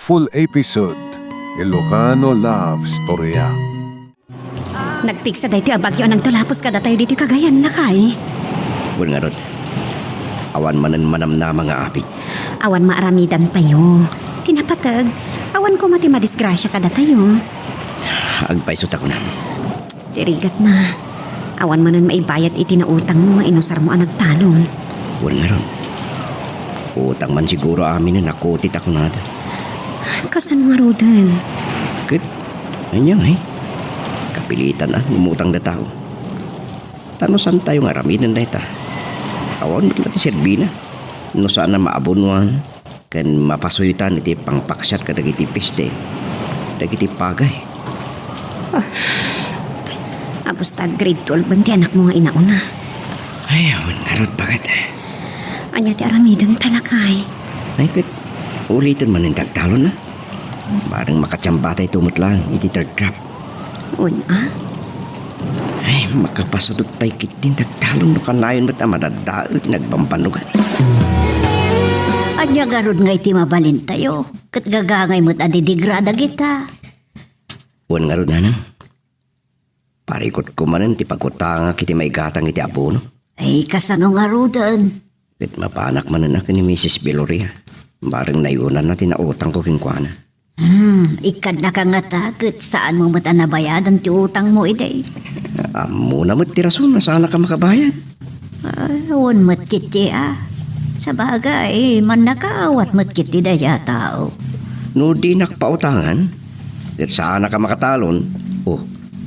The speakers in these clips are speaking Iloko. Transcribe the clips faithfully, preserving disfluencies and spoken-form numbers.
Full episode, Ilocano Love Storya. Nagpigsa daytoy a bagyo a nagtalapos kadatayo ditoy Cagayan, lakay. Wen ngarud, awan manen manamnama nga apit. Awan maaramidantayo. Ti napateg, awan koma ti madisgrasia kadatayo. Agpayso ta kunam. Ti rigatna, awan manen maibayad iti nautangmo nga inusarmo a nagtalon. Wen ngarud, utang man siguro aminen a kuti ta kunada. Kasano ngaruden? Ket, ania ngay? Kapilitan a ngumutang da tao. Ta no saantayo nga aramiden dayta, awan met la ti serbina no saan a maabonuan ken mapasoytan iti pangpaksiat kadagiti peste dagiti pagay. Ah, apos ta grade twelve ti anakmo nga inauna. Ay, awan ngarud, baket. Ania ti aramidenta, lakay? Ay, ket, uliten manen ti agtalonna. Bareng makatiambatayto met laeng iti third crop. Wen a? Ay, makapasadu't pay ketdin ti agtalon no kanayon met a madadael ti nagbambannogan. Ania ngarud ngay ti mabalintayo? Ket gagangay met a didigra dagita. Wen ngarud, nanang. Parikutko manen ti pagutangak iti maigatang iti abono. Ay, kasano ngaruden? Ket mapanak manen a ken ni Misis Viloria. Bareng nayunanna ti nautangko kenkuana. Hmm, ikkannaka ngata ket saanmo met a nabayadan ti utangmo idi? Ammona met ti rason a saanak a makabayad. Ah, awan met ketdi a. Sabagay, mannakaawat met ketdi daydiay a tao. No dinak pautangan, ket saanak a makatalon, o,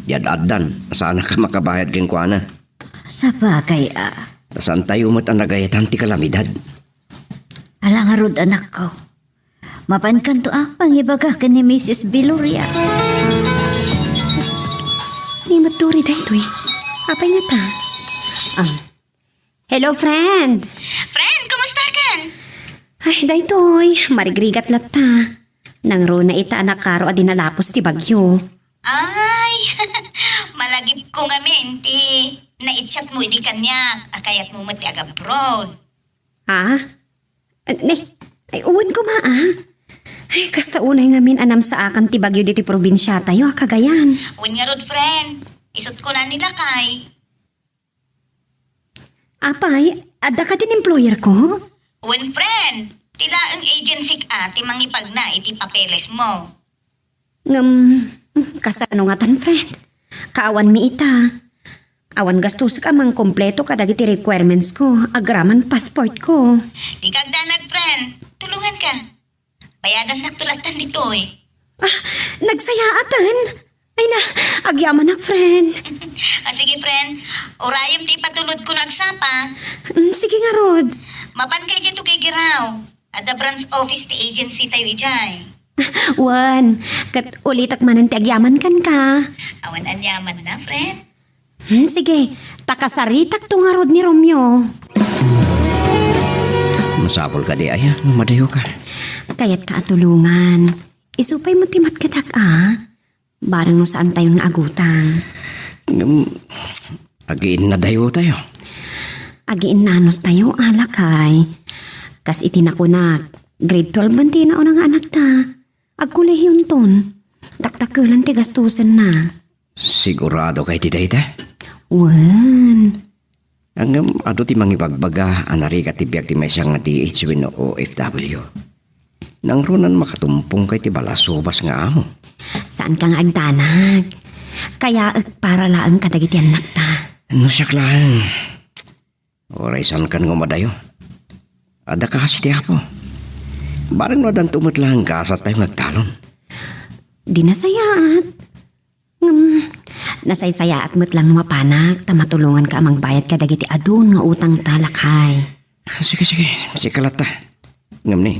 di ad-addan a saanak a makabayad kenkuana. Sabagay a. Ta saantayo met a nagayatan ti kalamidad. Ala ngarud, anakko. Mapankanto a mangibaga ken ni Misis Viloria. Ni Maturi daytoy. Apay ngata? Ah. Hello, friend. Friend, kumusta kan? Ay, daytoy. Marigrigat latta. Nangruna ita a nakaro a dinalapos ti bagyo. Ay, malagipko ngamin ti naitchatmo idi kaniak a kayatmo met ti agabroad. Ha? Ne, ay, wen koma, ah. Ay, kasta unay ngamin a namsaakan ti bagyo ditoy probinsiatayo a Cagayan. Wen ngarud, friend. Isut' kuna ni lakay. Apay, adda kadin employer ko? Wen, friend. Ti laeng agency a ti mangipagna iti papelesmo. Ngem, kasano ngatan, friend? Kaawanmi ita. Awan gastosek a mangkompleto kadagiti requirements ko, agraman passport ko. Dika agdanag, friend. Tulonganka. Bayadannakto lattan ditoy. Ah, nagsayaaten? Ay na, agyamanak, friend. Ah, sige, friend. Urayem ti ipatulodko no agsapa. Mm, sige ngarud. Mapanka idiay Tuguegarao. Adda branch office ti agency tayo idiay. Wen, ket ulitek manen ti agyaman kenka. Awan anyamanna, friend. Hmm, sige, ta kasaritakto ngarud ni Romeo. Masapul kadi aya no madayoka? Kayatka a tulongan. Isu pay met ti matkedak a. Bareng no saantayon nga agutang. Ngem, agiinnadayotayo. Agiinnanostayo, a lakay. Kas iti nakunak, grade twelve ti nauna nga anakta. Agkolehionton. Dakdakkelan ti gastosenna. Sigurado kay ti dayta? Wen. Ngem adu ti mangibagbaga a narigat ti biag ti maysa nga D H wenno O F W. Nangrunan makatumpong kay ti balasubas nga amo. Saanka nga agdanag. Kayaek para laeng kadagiti annakta. No siak laeng. Uray saankan nga umadayo. Adda kaasi ti Apo. Bareng no addanto met laeng gasattayo nga agtalon. Di nasayaat. Ngem, nasaysayaat met lang no mapanak ta matulonganka a mangbayad kadagiti adun nga utangta, lakay. Sige, sige. Sika latta. Ngem ni,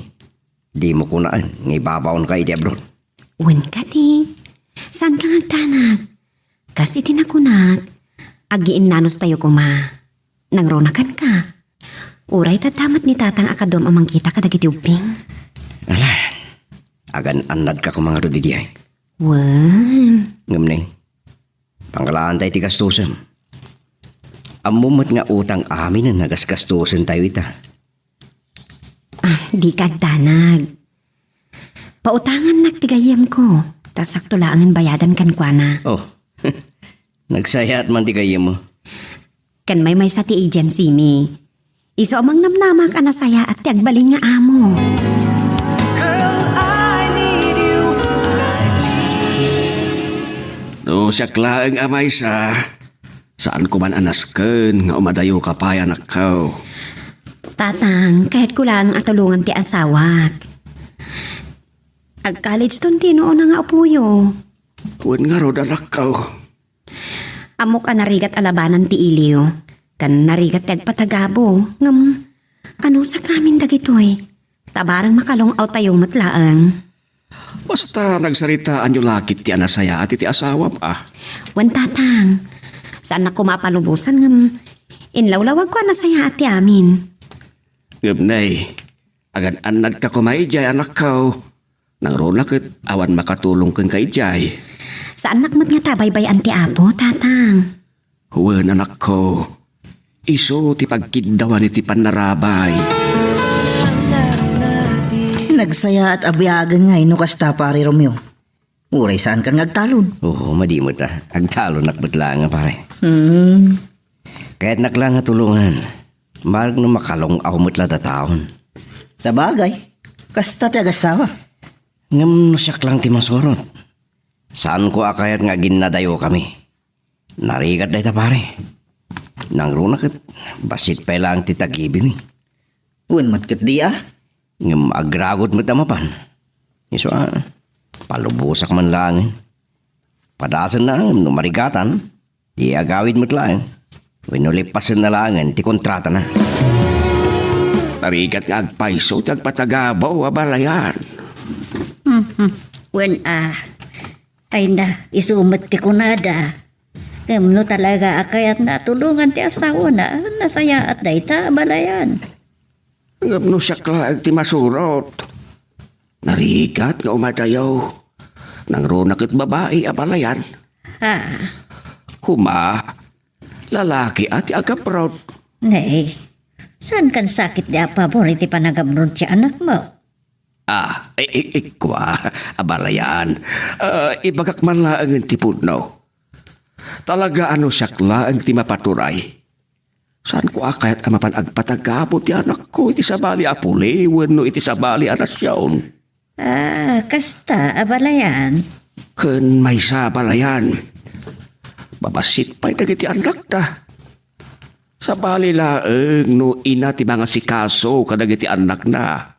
dimo kunaen nga ibabaonka idi abroad. Wen kadi, saanka nga agdanag? Kas iti nakunak, agiinnanostayo koma. Nangruna kenka. Uray ta adda met ni Tatang a kaduam a mangkita kadagiti ubbing. Ala, agan-annadka koma ngarud idiay. Wen. Ngem ni, pangalaantay ti gastosem. Ammom met nga utang aminen a gasgastosentayo ita. Ah, dika agdanag. Pautangannak ti gayyemko, ta sakto laengen bayadan kenkuana. Oh, nagsayaat man ti gayyemmo. Ken maymaysa ti agency mi. Isu a mangnamnamak a nasayaat ti agbalin nga amo. Girl, I need you. No siak laeng a maysa, saanko man a nasken nga umadayoka pay, anakko. Tatang, kayatko laeng a tulongan ti asawak. Ag-college ton ti nuona nga apoyo. Wen ngarud, anakko. Ammok a narigat a labanan ti iliw, ken narigat ti agpatagabo, ngem anusakamin dagitoy? Ta bareng makalung-awtayo met laeng. Basta nagsaritaanyo la ketdi a nasayaat iti asawam a. Wen, Tatang. Saannak koma a palubosan ngem inlawlawagko a nasayaat ti amin. Ngem nay, agan-annadka koma idiay, anakko. Nangruna ket awan makatulong kenka idiay. Saannak met ngata a baybay-an ti Apo, Tatang. Wen, anakko. Isu ti pagkiddawan iti pannarabay. Nagsayaat a biagen ngay no kasta, Pare Romeo. Uray saankan nga agtalon. Oo, madi met a. Agtalonak met laeng, pare. Hmm. Kayatnak la nga tulongan. Bareng no makalung-aw met la dataon. Sabagay, kasta ti agassawa. Ngem no siak lang ti masurot, saanko a kayat nga aginnadayokami. Narigat dayta, pare. Nangruna ket bassit pay laeng ti tagibimi. Wen met ketdi a. Ngem agragot met a mapan. Isu a, palubosak man laengen. Padasenna ngem no marigatan, di agawid met laeng. Wenno lippasenna laengen ti kontratana. Narigat nga agpayso ti agpatagabo a balayan. Hmm, hmm. Wen a. Ay na, isu met ti kunada. Ngem no talaga a kayatna a tulongan ti asawana, nasayaat dayta a balayan. Ngem no siak laeng ti masurot, narigat nga umadayo. Nangruna ket babai a balayan. Ha? Kuma, lalaki a ti agabroad. Nay, saankan sa ketdi a pabor iti panagabroad ti anakmo? Ah, i-, i-, ikua, a balayan. Ah, ibagak man laengen ti pudno. Talaga a no siak laeng ti mapaturay, saanko a kayat a mapan agpatagabo ti anakko iti sabali a puli wenno iti sabali a nasion. Ah, kasta a balayan. Ken maysa a balayan. Babassit pay dagiti annakda. Sabali laeng no ina ti mangasikaso kadagiti annakna.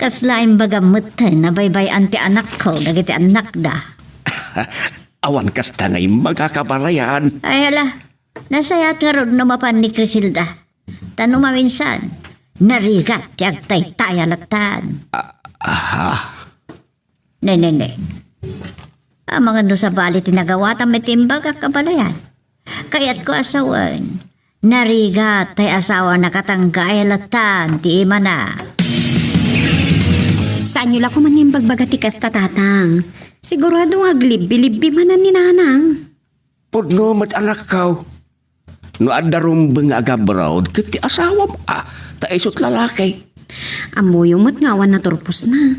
Kasla imbagam metten a baybay-an ti anakko dagiti annakda. Awan kasta nga imbagak a balayan. Ay, hala, nasayaat ngarud no mapan ni Criselda. Ta no maminsan, narigat ti agtaytay a lattan. Ah, aha. Ne, ne, ne. Amangan no sabali ti nagawatam iti imbagak a balayan. Kayatko a sawen, narigat tay asawa nakatanggay lattan ti imana. Saanyo la koma nga imbagbaga ti kasta, Tatang. Sigurado nga aglibbi-libbi manen ni Nanang. Pudno met, anakko. No adda rumbeng nga agabroad ket ti asawam a, ta isut lalaki. Ammoyo met nga awan naturposna.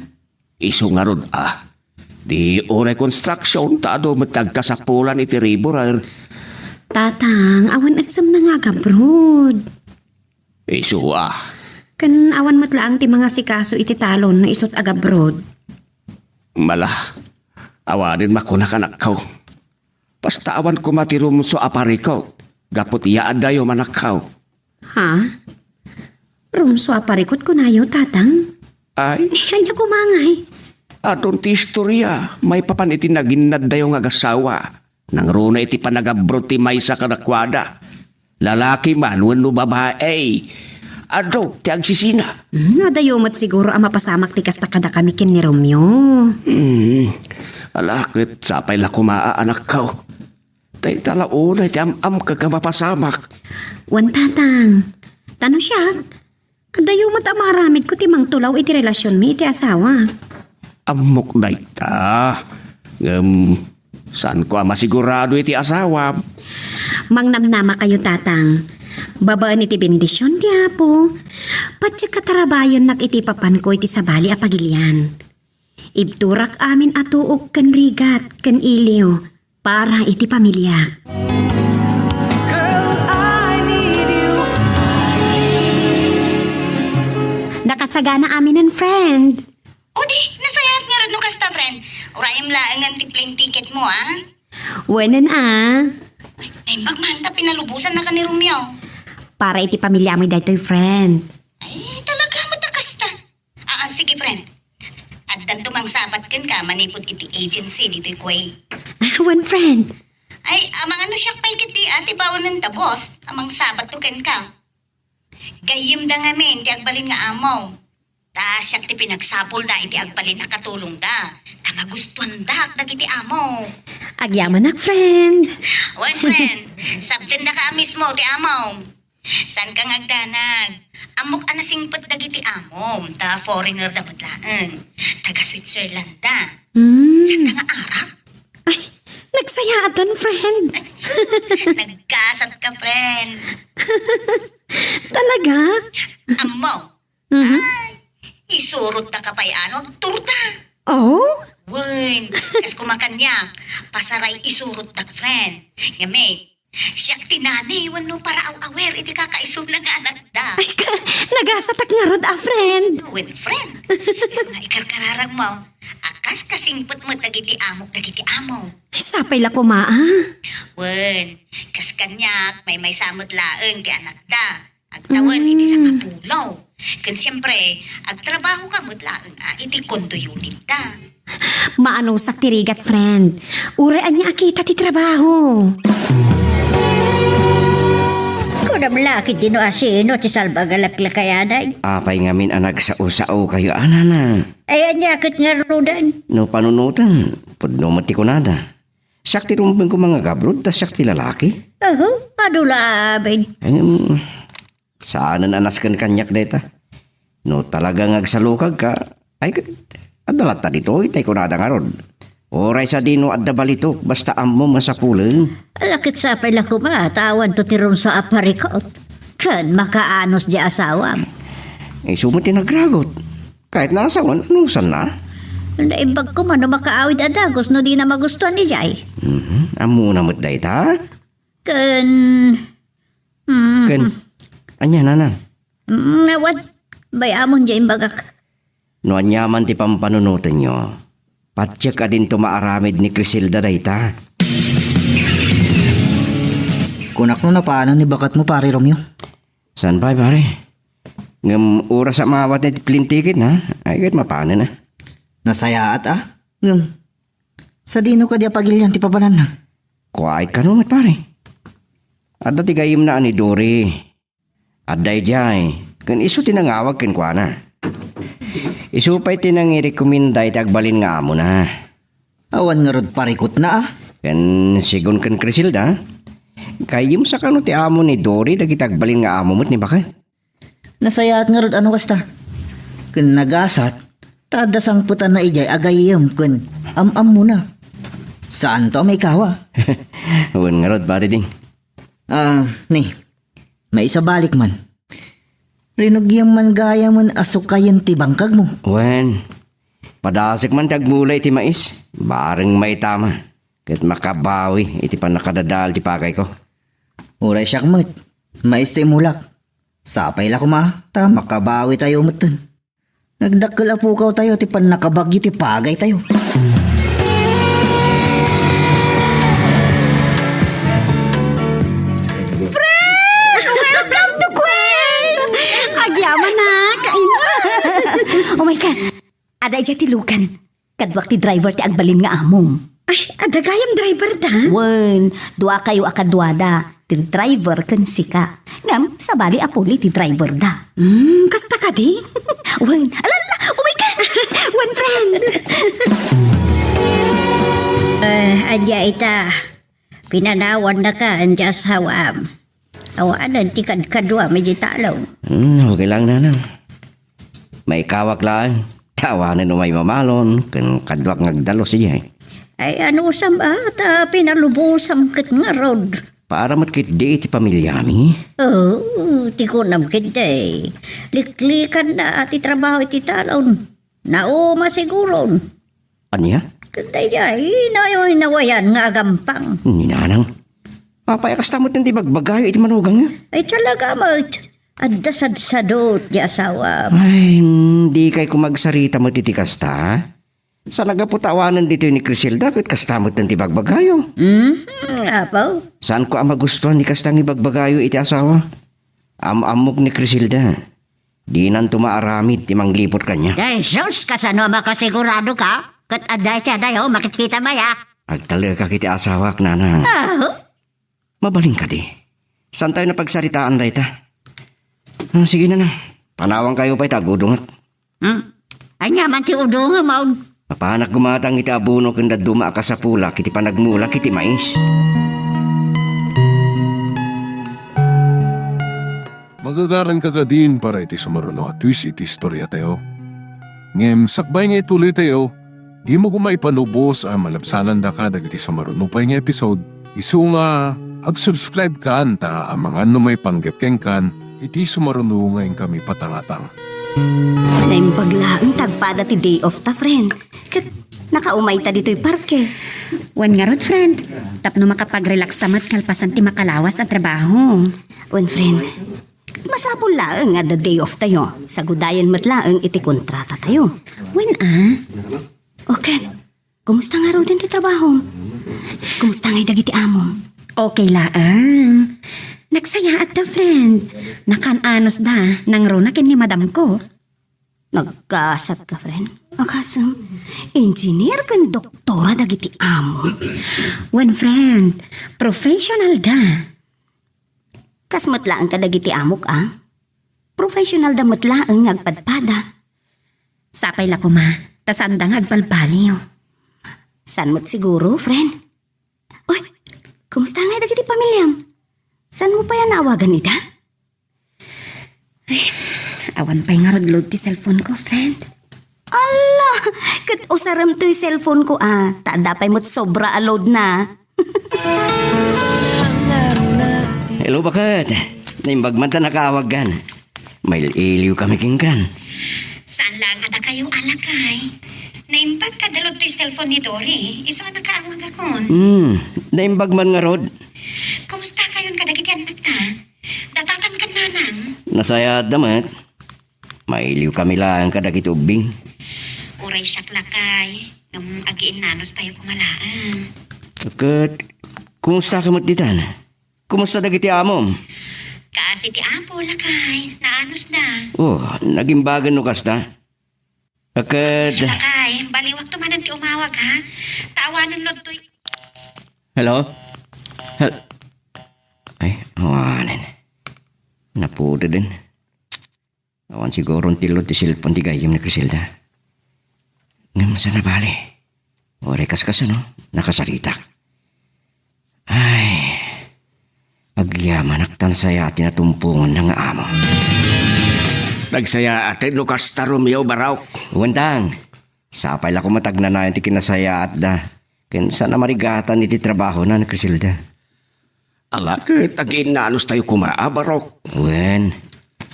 Isu ngarud a, di uray construction ta adu met ti agkasapulan iti riburer. Tatang, awan essemna nga agabroad. Isu a. Ken awan met laeng ti mangasikaso iti talon no isut agabroad. Mala, awanen makunak, anakko. Basta awan koma ti rumso a parikut, gapu ti yaaddayo, anakko. Ha? Rumso a parikut kunayo, Tatang? Ay? Ania koma ngay? Adun ti istoria, maipapan iti naginnaddayo nga agasawa. Nangruna iti panagabroad ti maysa kadakuada. Lalaki man wenno babai. Adu ti agsisina. Hmm, adayo met siguro a mapasamak ti kasta kadakami ken ni Romeo. Hmm. Ala, ket sapay la koma a, anakko. Dayta la unay ti am-amkak a mapasamak. Wen, Tatang. Ta no siak, adayo met a maaramidko ti mangtulaw iti relasionmi iti asawa. Ammok dayta. Ngem, saanko a masigurado iti asawam. Mangnamnamakayo, Tatang. Babaen iti bendision ti Apo, patiek a tarabayennak iti papanko iti sabali a pagilian. Ibturak amin a tuok ken rigat ken iliw para iti pamiliak. Girl, I need you. Nakasagana aminen, friend. O di, nasayaat ngarud no kasta, friend. Urayem laengen ti plane ticket mo, a? Wenen, a. Ay, naimbag man ta pinalubosan na ka ni Romeo. Para iti pamiliamoy daytoy, friend. Ay, talaga met a kasta. Ah, ah, sige, friend. Addanto mangsabat kenka manipud iti agency ditoy Kuwait. Ah, wen, friend. Ay, amangan no siak pay ketdi a ti baonen ta boss a mangsabatto kenka. Gayyemda ngamin ti agbalin nga amo. Ta siak ti pinagsapulda iti agbalin a katulongda. Ta magustuandak dagiti amo. Agyamanak, friend. Wen, friend. Sabtendaka a mismo ti amo. Saanka nga agdanag. Ammok a nasingpet dagiti amom, ta foreigner da met laeng. Taga Switzerland da. Hmm. Saanda nga Arab? Ay, nagsayaatan, friend. Ay, sus, naggasat ka, friend. Talaga? Ammo. Mhm. Ay, isurot da ka pay ano, agturta. Oh? Wen, kas kumakaniak, pasaray isurot da, friend. Ngem, Siak ti nani wenno para aw-awer iti kakaisuna nga anakda. Ay, ka, nagasatak ngarud a friend. Wen, friend. Isu nga ikarkararag mo. A kas kasingpet met dagiti amok dagiti amo. Ay, sapay la koma, a. Wen, kas kaniak, maymaysa met laeng ti anakda. Agtawen iti Mm. sangapulo. Ken siempre, agtrabaho ka met laeng a iti condo unit da. Maanusak ti rigat, friend. Uray ania a kita ti trabaho. Kunam la ketdi no asino ti salba nga laklakayanay. Apay ngamin a nagsao-sao kayo, a, nana? Ay, ania ket ngaruden? No panunoten, pudno met ti kunada. Siak ti rumbeng ko mangagabroad, ta siak ti lalaki. Aho, adu la amin. Em, saanen a nasken kaniak dayta. No talaga nga agsalukag ka, ay, adda latta ditoy, tay kunada ngarud. Uray sadino adda balitok, basta ammo masapulen. Ala, ket sapay la koma, ta awanto ti runsa a parikot. Ken makaanus di asawam. Isu met ti nagragot. Kahit na asawan, anusan na? Naimbag koma no makaawid a dagus no dina magustuan idiay. Mhm. Ammona met dayta? Ken, mm, Ken, ania, nana? Mm, awan. Bay-amon diay imbagak. No ania man ti pampanunotenyo, patiek a dinto maaramid ni Criselda dayta. Kunak no napanen ni baketmo, Pare Romeo. Saan pay, pare? Ngem oras a maawat ti plane ticket, na? Ay, ket mapanen, a. Nasayaat, a? Ngem, sadino kadi a pagilian ti papananna? Kuait kano met, pare. Adda ti gayyemna a ni Dory. Adda idiay, ken isu ti nangawag kenkuana. Isu pay ti nangirekomenda iti agbalin nga amona. Awan ngarud parikutna, a? Ken sigun ken Criselda, gayyem sa kano ti amo ni Dory dagiti agbalin nga amo met ni baket? Nasayaat ngarud a no kasta. Ken nagasat, ta adda sangpetanna idiay a gayyem ken am-ammona. Saanto a maikawa. Wen ngarud, Pare Ding. Ah, ni, maisabalik man. Rinugiam man gayamen a sukayen ti bangkagmo. Wen, padasek man ti agmula iti mais, bareng maitama, ket makabawi iti pannakadadael ti pagayko. Uray siak met, mais ti imulak. Sapay la koma, ta makabawi tayo metten. Nagdakkel a pukawtayo ti pannakabagyo ti pagaytayo. Friend! Welcome to Queen! Agyamanak! Oh my God! Ada idiay ti lugan. Kaduak ti driver ti agbalin nga amom. Ay, adda gayam driver da? Wen, dua kayo a kaduada, ti driver ken sika. Ngem, sabali a puli ti driver da. Hmm, kasta kadi? Wen, alala, oh my God! Wen, friend! Eh, adya ita. Pinanawan na ka, adya asawam. Awanen ti kadkaduam iti talong. Hmm, okay lang, nanang. Maikawak laeng. Tawanen umay mamalon, ken kaduak nga agdalus idiay. Ay, anusam a, ta pinalubosam ket ngarud. Para met ketdi iti pamilyami? Oo, ti kunam ketdi. Liklikan na ti trabaho iti talon. Nauma siguron. Ania? Ket daydiay, nawayan nga agampang. Ni nanang. Apay a kasta met ti bagbagayo iti manugangyo? Ay, talaga met. Adda sadsadot ti asawam. Ay, mm, dikay koma agsarita met iti kasta. Sa nagapu ta awanen ditoy ni Criselda, ket kasta met ti bagbagayo. Mhm, apo. Saanko a magustuan ni kasta nga ibagbagayo iti asawa. Am-ammok ni Criselda. Dinanto maaramid ti mangliput kaniak. Jesus, kasano a makasiguradoka? Ket adda iti adayo, makitkita maya. Agtalekak iti asawak, nanang. Ah, Mabalin kadi. Saantayo a pagsaritaan dayta? Ah, sige, nanang. Panawankayo pay ta agudongak. Hmm? Ania man ti udongam, awn? Mapanak gumatang iti abono ken dadduma a kasapulak iti panagmulak iti mais. Magagaranka kadin para iti sumaruno a twist iti istoriatayo. Ngem sakbay nga ituloytayo, dimo koma ipanubos a malabsanandaka dagiti sumaruno pay nga episode, isu nga ag-subscribe kan ta amangan no maipanggep kenkan iti sumaruno nga inkami patangatang. Naimbag laeng ti agpada ti day off ta, friend. Ket nakaumayta ditoy parke. Wen ngarud, friend, tapno makapag-relax ta met kalpasan ti makalawas a trabaho. Wen, friend, masapul laeng nga adda day off tayo. Sagudayen met laeng iti kontratatayo. Wen a? O ket, kumusta ngaruden ti trabahom? Kumusta ngay dagiti amom? Okay laeng. Nagsayaat da, friend. Nakaan-anos da, nangruna ken ni madam ko. Nagkasat ka, friend? Akasem, engineer ken doktora dagiti amo. Wen, friend, professional da. Kas met laeng kadagiti amok, a? Professional da met laeng nga agpadpada. Sapay la koma, ta saan da nga agbalbaliw. Saan met siguro, friend? Uy, kumusta ngay dagiti pamiliam? Saan mo pay a naawagan ida? Ay, awan pay ngarud load ti cellphone ko, friend. Ala! Ket usarem toy cellphone ko, a. Ta adda pay met sobra a load na. Hello, baket. Naimbag man ta nakaawagkan. Mail-iliw kami kenkan. Saan laeng a dakayo a lakay? Naimbag kadta load toy cellphone ni Dory. Isu a nakaawagakon. Hmm, naimbag man ngarud. Kumusta kayon kadagiti annakta? Datatan ken nanang? Nasayaat da met. Mailiw kami laeng kadagiti ubbing. Uray siak lakay, ngem agiinnanos tayo koma laeng. Ket, kumusta ka met ditan? Kumusta dagiti amom? Kaasi ti Apo, lakay. Naanos da. Oh, nagimbagan no kasta? Ket lakay, baliwak to manen ti umawag, ha? Ta awanen load toy. Hello? Hel-, ay, awanen. Napudeden. Awan siguro ti load ti cellphone ti gayyem ni Criselda. Ngem saan a bale? Uray kaskasano, nakasaritak. Ay, agyamanak ta nasayaat ti natumponganna nga amo. Nagsayaat no kasta, Romeo, Barok. Wen, Tang. Sapay la koma ta agnanayon ti kinasayaatda. Ken saan a marigatan iti trabahona ni Criselda. Ala ket agiinnanos tayo koma, a, Barok. Wen,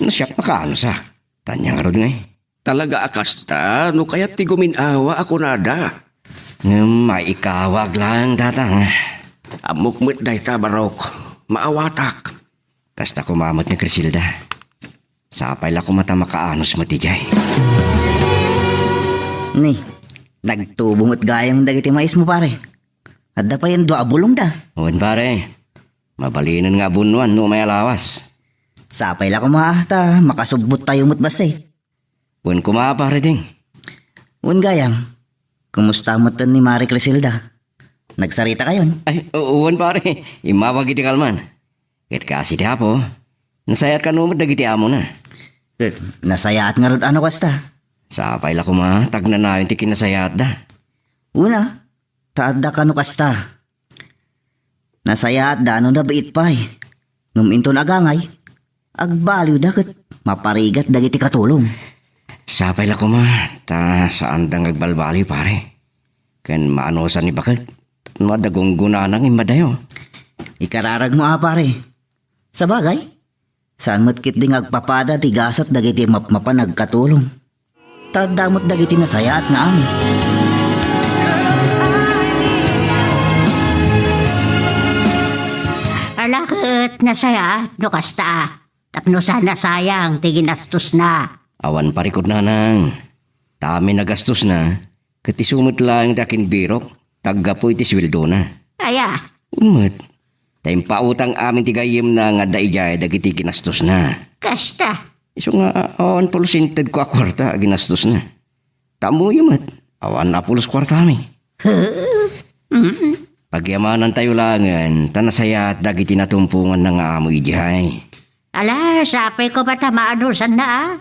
no siak makaanosak. Tanya ngarud ngay. Talaga a kasta, no kayat ti gumin-awa a kunada. Ngem maikawag laeng, Tatang. Ammok met dayta, Barok. Maawatak. Kasta koma met ni Criselda. Sapay la koma ta makaanus met idiay. Ni, nagtubo met gayam dagiti maismo, pare. Adda payen dua a bulongda. Wen, pare. Mabalinen nga abunnuan no umay a lawas. Sapay la koma ta makasubbot tayo met bassit. Wen koma, pare Ding. Wen gayam, kumusta metten ni Mari Criselda? Nagsaritakayon? Ay, u-, wen pare, immawag iti kalman. Ket kaasi ti Apo, nasayaat kano met dagiti amona. Eh, nasayaat ngarud a no kasta? Sapay la koma ta agnanayon ti kinasayaatda. Wen a, ta adda kano kasta. Nasayaatda no nabiit pay. Ngem inton agangay, agbaliwda ket maparigat dagiti katulong. Sapay la koma, ta saanda nga agbalbaliw, pare. Ken maanusan ni baket, no adda gunggonana nga immadayo. Ikararagmo a, pare. Sabagay, saan met ketdi nga agpapada ti gasat dagiti mapmapan a agkatulong. Ta adda met dagiti nasayaat nga amo. Ala ket nasayaat no kasta, tapno saan a sayang ti ginastosna. Awan parikut, nanang. Ta amin a gastosna, ket isu met laeng ti akinbirok, ta aggapu iti sueldona. Aya? Wen met, ta impautang amin ti gayyemna nga adda idiay dagiti ginastosna. Kasta? Isu nga, awan pulos intedko a kuarta a ginastosna. Ta ammoyo met, awan a pulos kuartami. Huh? Mm. Pagyamanantayo laengen, ta nasayaat dagiti natumponganna nga amo idiay. Ala, sapay koma ta maanusanna, a?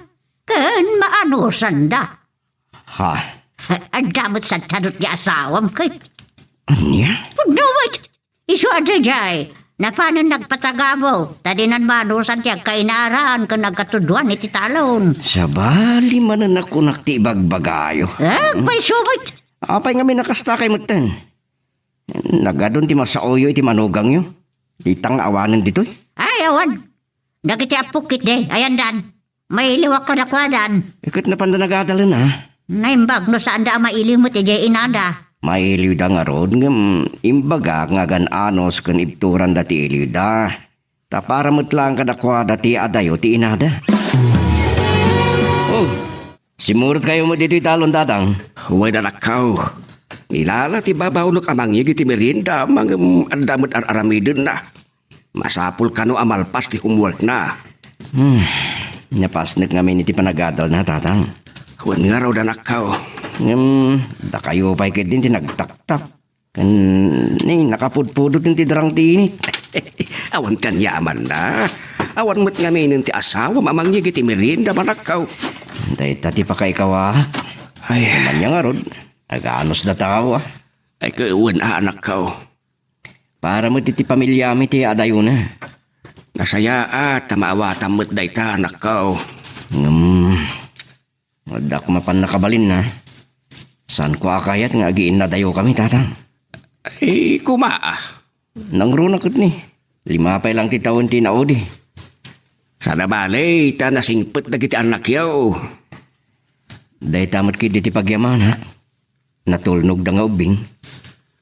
Ken maanusanda. Ha? Adda met sadtanot nga asawam, ket. Ania? Pudno met! Isu a daydiay, napanen nagpatagabo, ta dinan manusan ti agkainaran ken agkatudwan iti talon. Sabali manen a kunak ti ibagbagayo. Agpayso met! Apay ngamin a kasta kay metten? Nagadun ti masaoyo iti manugangyo. Dita nga awanen ditoy? Ay, awan. Dagiti appok ketdi, ayandan. Mailiwak kadakuadan. Iket napanda nagadalen, a? Naimbag no saanda a mailiw met idiay inada. Mailiwda ngarud, ngem imbagak nga agan-anus ken ibturanda ti iliwda. Ta para met laeng kadakuada ti adayo ti inada. Oh, simmurotkayo met ditoy talon, Tatang. Wen, anakko. Ilala ti babawnek a mangyeg iti merienda, ngem adda met ar-aramidenna. Masapul kano a malpas ti homeworkna. Hmm, napasnek ngamin iti panagadalna, Tatang. Wen ngarud, anakko. Ngem, dakayo pay ketdin ti nagtaktap. Ken ni, nakapudpudot ti darang ti init. Awan ti aniamanna. Awan met ngamin ti asawam a mangyeg iti merienda, anakko. Dayta ti pakaikawak. Ay. Ania ngarud, aganus datawa. Ay, ket wen a, anakko. Para met iti pamiliami ti adayona. Nasayaat ta maawatam met dayta, anakko. Ngem, adda koma pannakabalinna. Saanko a kayat nga agiinnadayokami, Tatang. Ay, koma, a. Nangruna ketni. Lima pay lang ti tawen ti naudi. Saan a bale, ta nasingpet dagiti annakyo. Dayta met ketdi ti pagyamanak. Natulnogda nga ubbing.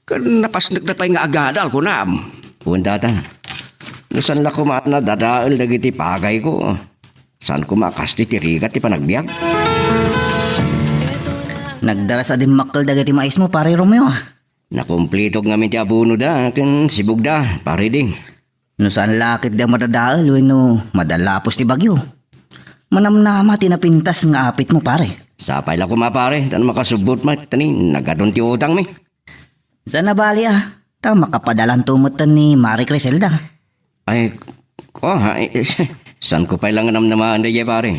Ken napasnekda pay nga agadal, kunam? Wen, Tatang. No saan la koma a nadadael dagiti pagayko, saan koma a kas ti rigat ti panagbiag. Nagdaras a dimmakkel dagiti maismo, Pare Romeo, a. Nakumplitok ngamin ti abonoda ken sibugda, Pare Ding. No saan la ketdi a madadael wenno madalapos ti bagyo, manamnama ti napintas nga apitmo, pare. Sapay la koma, pare, ta no makasubbot met, ta ni, nagadun ti utangmi. Saan a bali, a, ta makapadalanto metten ni Mare Criselda. Ay, ko, ha, eh, saanko pay la nga namnamaen daydiay, pare.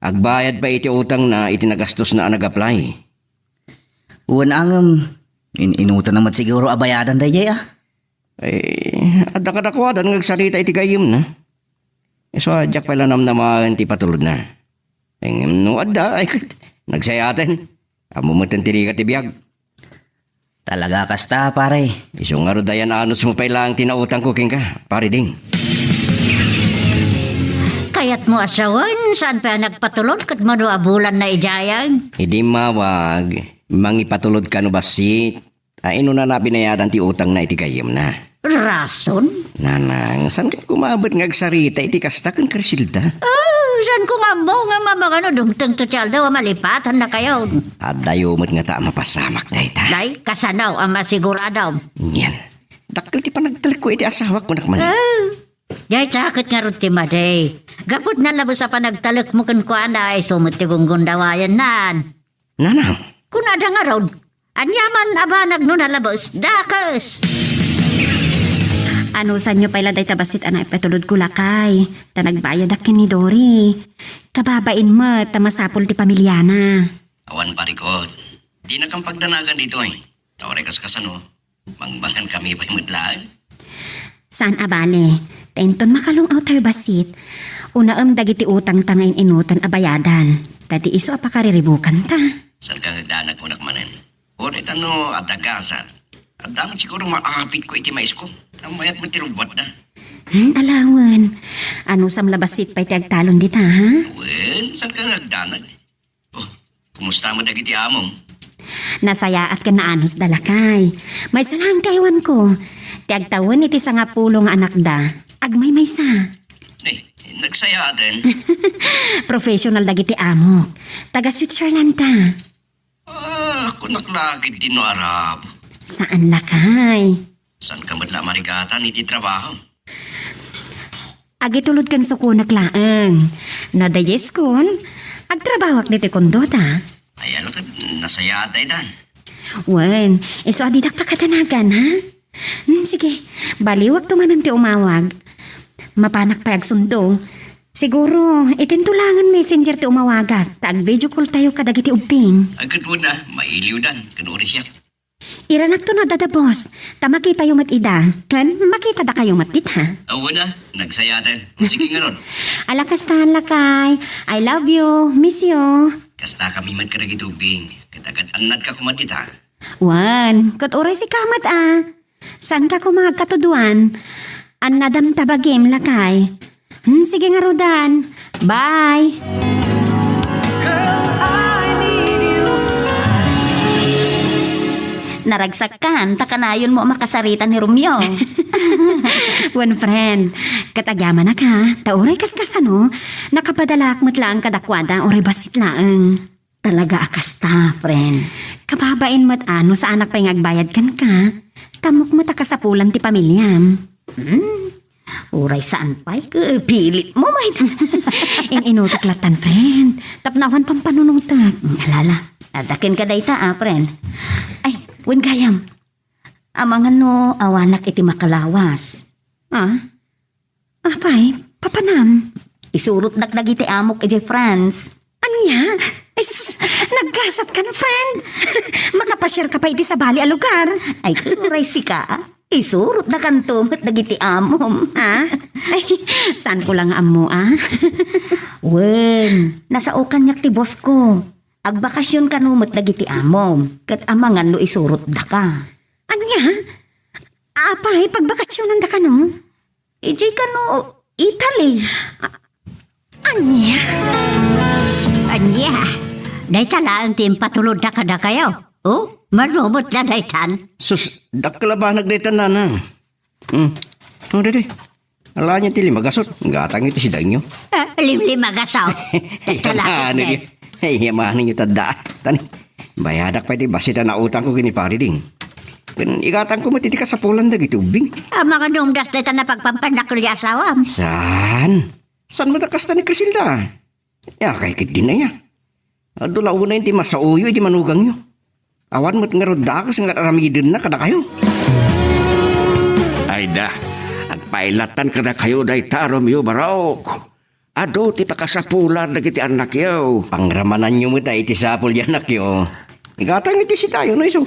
Agbayad pay iti utangna iti nagastosna a nag-apply. Wen, ngem, in-inutanna met siguro a bayadan daydiay, a. Eh, adda kadakuada nga agsarita iti gayyemna. Isu a diak pay la namnamaen ti ipatulodna. Ngem no adda, ay ket, nagsayaten. Ammo metten ti rigat ti biag. Talaga kasta, pare. Isu ngarud, ayan-anusmo pay laeng ti nautangko kenka, Pare Ding. Kayatmo a sawen, saan pay a nagpatulod ket mano a bulanna idiayen? Idi immawag, mangipatulod kano bassit. Ay, inunana a binayadan ti utangna iti gayyemna. Rason? Nanang, saan kay kumabet nga agsarita iti kasta ken Criselda? Oh, saanko nga ammo nga mamangano dumtengto ti aldaw a malipatannakayon. Addayo met ngata a mapasamak dayta. Nay, kasano a masiguradom? Nian. Dakkel ti panagtalekko iti asawak, kunak man. Oh, dayta ket ngarud ti madi. Gapu ti nalabes a panagtalekmo kenkuana, isu met ti gunggundawayennan. Nanang. Kunada ngarud, aniaman a banag no nalabes, dakes! Anusanyo pay la dayta bassit a naipatulodko, lakay, ta nagbayadak ken ni Dory. Kababain met ta masapul ti pamiliana. Awan parikut. Dinakam pagdanagan ditoy. Ta uray kaskasano, mangmangankami pay met laeng. Saan a bale, ta inton makalung-awtayo bassit, unaem dagiti utangta nga in-inutan a bayadan, ta di isu a pakariribukanta. Saan ka nga agdanag, kunak manen? Uray ta no adda gasat, adda met siguro maapitko iti maisko, ta mayat met ti rubbuatda. Hmm, alawen. Anusam la bassit pay ti agtalon dita, ha? Wen, saan ka nga agdanag? Oh, kumusta met dagiti amom? Nasayaat ken naanusda, lakay. Maysa laeng ti aywanko. Ti agtawen iti sangapulo nga anakda. Agmaymaysa. Ay, nagsayaaten. Professional dagiti amok. Taga Switzerland ta. Ah, kunak la ket di no Arab. Saan, lakay? Saan ka met la marigatan iti trabaho? Agitulod ken sukonak laeng. No daydiay school, agtrabawak ditoy kondota. Ay, ala ket nasayaat daytan. Wen, isu a didak pakadanagan, ha? Hmm, sige, baliwakto manen ti umawag. Mapanak pay agsundo. Siguro, itinto laengen messenger ti umawagak, ta ag-video call tayo kadagiti ubbing. Agkat mo na, mailiwdan, ken uri siya. Iranakto no adda da boss, ta makitayo met ida, ken makita dakayo met dita. Awan na, nagsayatan. O sige nga ron. Ala kastan, lakay. I love you. Miss you. Kasta kami met kadagiti ubbing. Ket agad annad ka kumat dita. Wan, ket uray sika met a. Saan ka koma agkatuduan? Annadam ta bagim, lakay. Hmm, sige nga rudan. Bye! Girl, I need you. Naragsak kan, ta kanayon mo a makasarita ni Romeo. One friend, ket agyamanak, ta uray kaskasano, nakapadalaak met laeng kadakuada, uray bassit laeng. Talaga a kasta, friend. Kababain met a no saanak pay nga agbayad kenka, tamok met a kasapulan ti pamiliam. Hmm. Uray saan pay, ke, pilit mo, may. In-inutek latan, friend. Tapno awan pampanunutek. Alala, adda kenka dayta, ah, friend. Ay, wen gayam. Amangan no awanak iti makalawas. Ah? Apay, papanam? Isurotdak dagiti amok idiay France. Ania? Ay, sus, naggasat kan, friend. Makapasiar ka pay iti sabali a lugar. Ay, uray sika. Isurotdakanto met dagiti amom. Ha? Ay, saan ko lang ammo, ah? Wen, nasaokanyak ti boss ko. Agbakasyon kano met dagiti amom, ket amangan no isurotdaka. Ania? Apay, pagbakasyonanda kano? Idiay kano Italy. A-, ania? Ania? Dayta laeng ti impatulodda kadakayo? O, mano met la daytan? Sus, dakkel a banag daytan, nana. Hmm. O, didi. Alaenyo ti lima gasot. Gatangyo ti sidaenyo. Ah, limlima gasot. Ay, Talaga, amanenyo. Ay, amanenyo tadda. Tani, bayadak pay ti bassit a nautangko ken ni Pari Ding. Ken igatangko met iti kasapulan dagiti ubbing. Amangan no umdas dayta napagpampannak ken ni asawam. Saan? Saan met a kasta ni Criselda? Ania kay ketdin aya? Adu la unay ti masaoyo iti manugangyo. Awan met ngarud dakes nga ar-aramidenna kadakayo. Ay da, agpailatan kadakayo dayta, Romeo Barok. Adu ti pakasapulan dagiti annakyo. Pangramananyo met a iti sapul ti annakyo. Igatang iti sidayo no isu.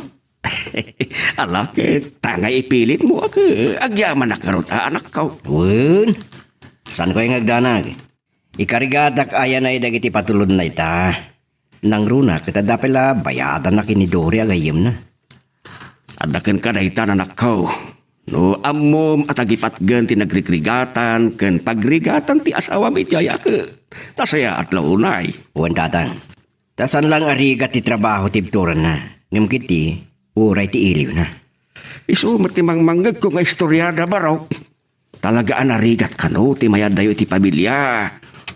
Ala ket, ta nga ipilit mo, ag-, agyamanak ngarud a anakko. Wen, saan ko nga agdanag? Ikarigatak ayanay dagiti patulodna ita. Nangruna ket adda pay la bayadanna ken ni Dory a gayyemna. Adda kenka dayta, anakko. No ammom a tagipatgen ti nagrigrigatam ken pagrigatan ti asawam idiay, a ket nasayaat la unay. Wen, tatang. Ta saan lang a rigat ti trabaho ti ibturanna, ngem ketdi uray ti iliwna. Isu met ti mangmangngegko nga istoriada, Barok. Talaga a narigat kano ti mayaddayo iti pamilia.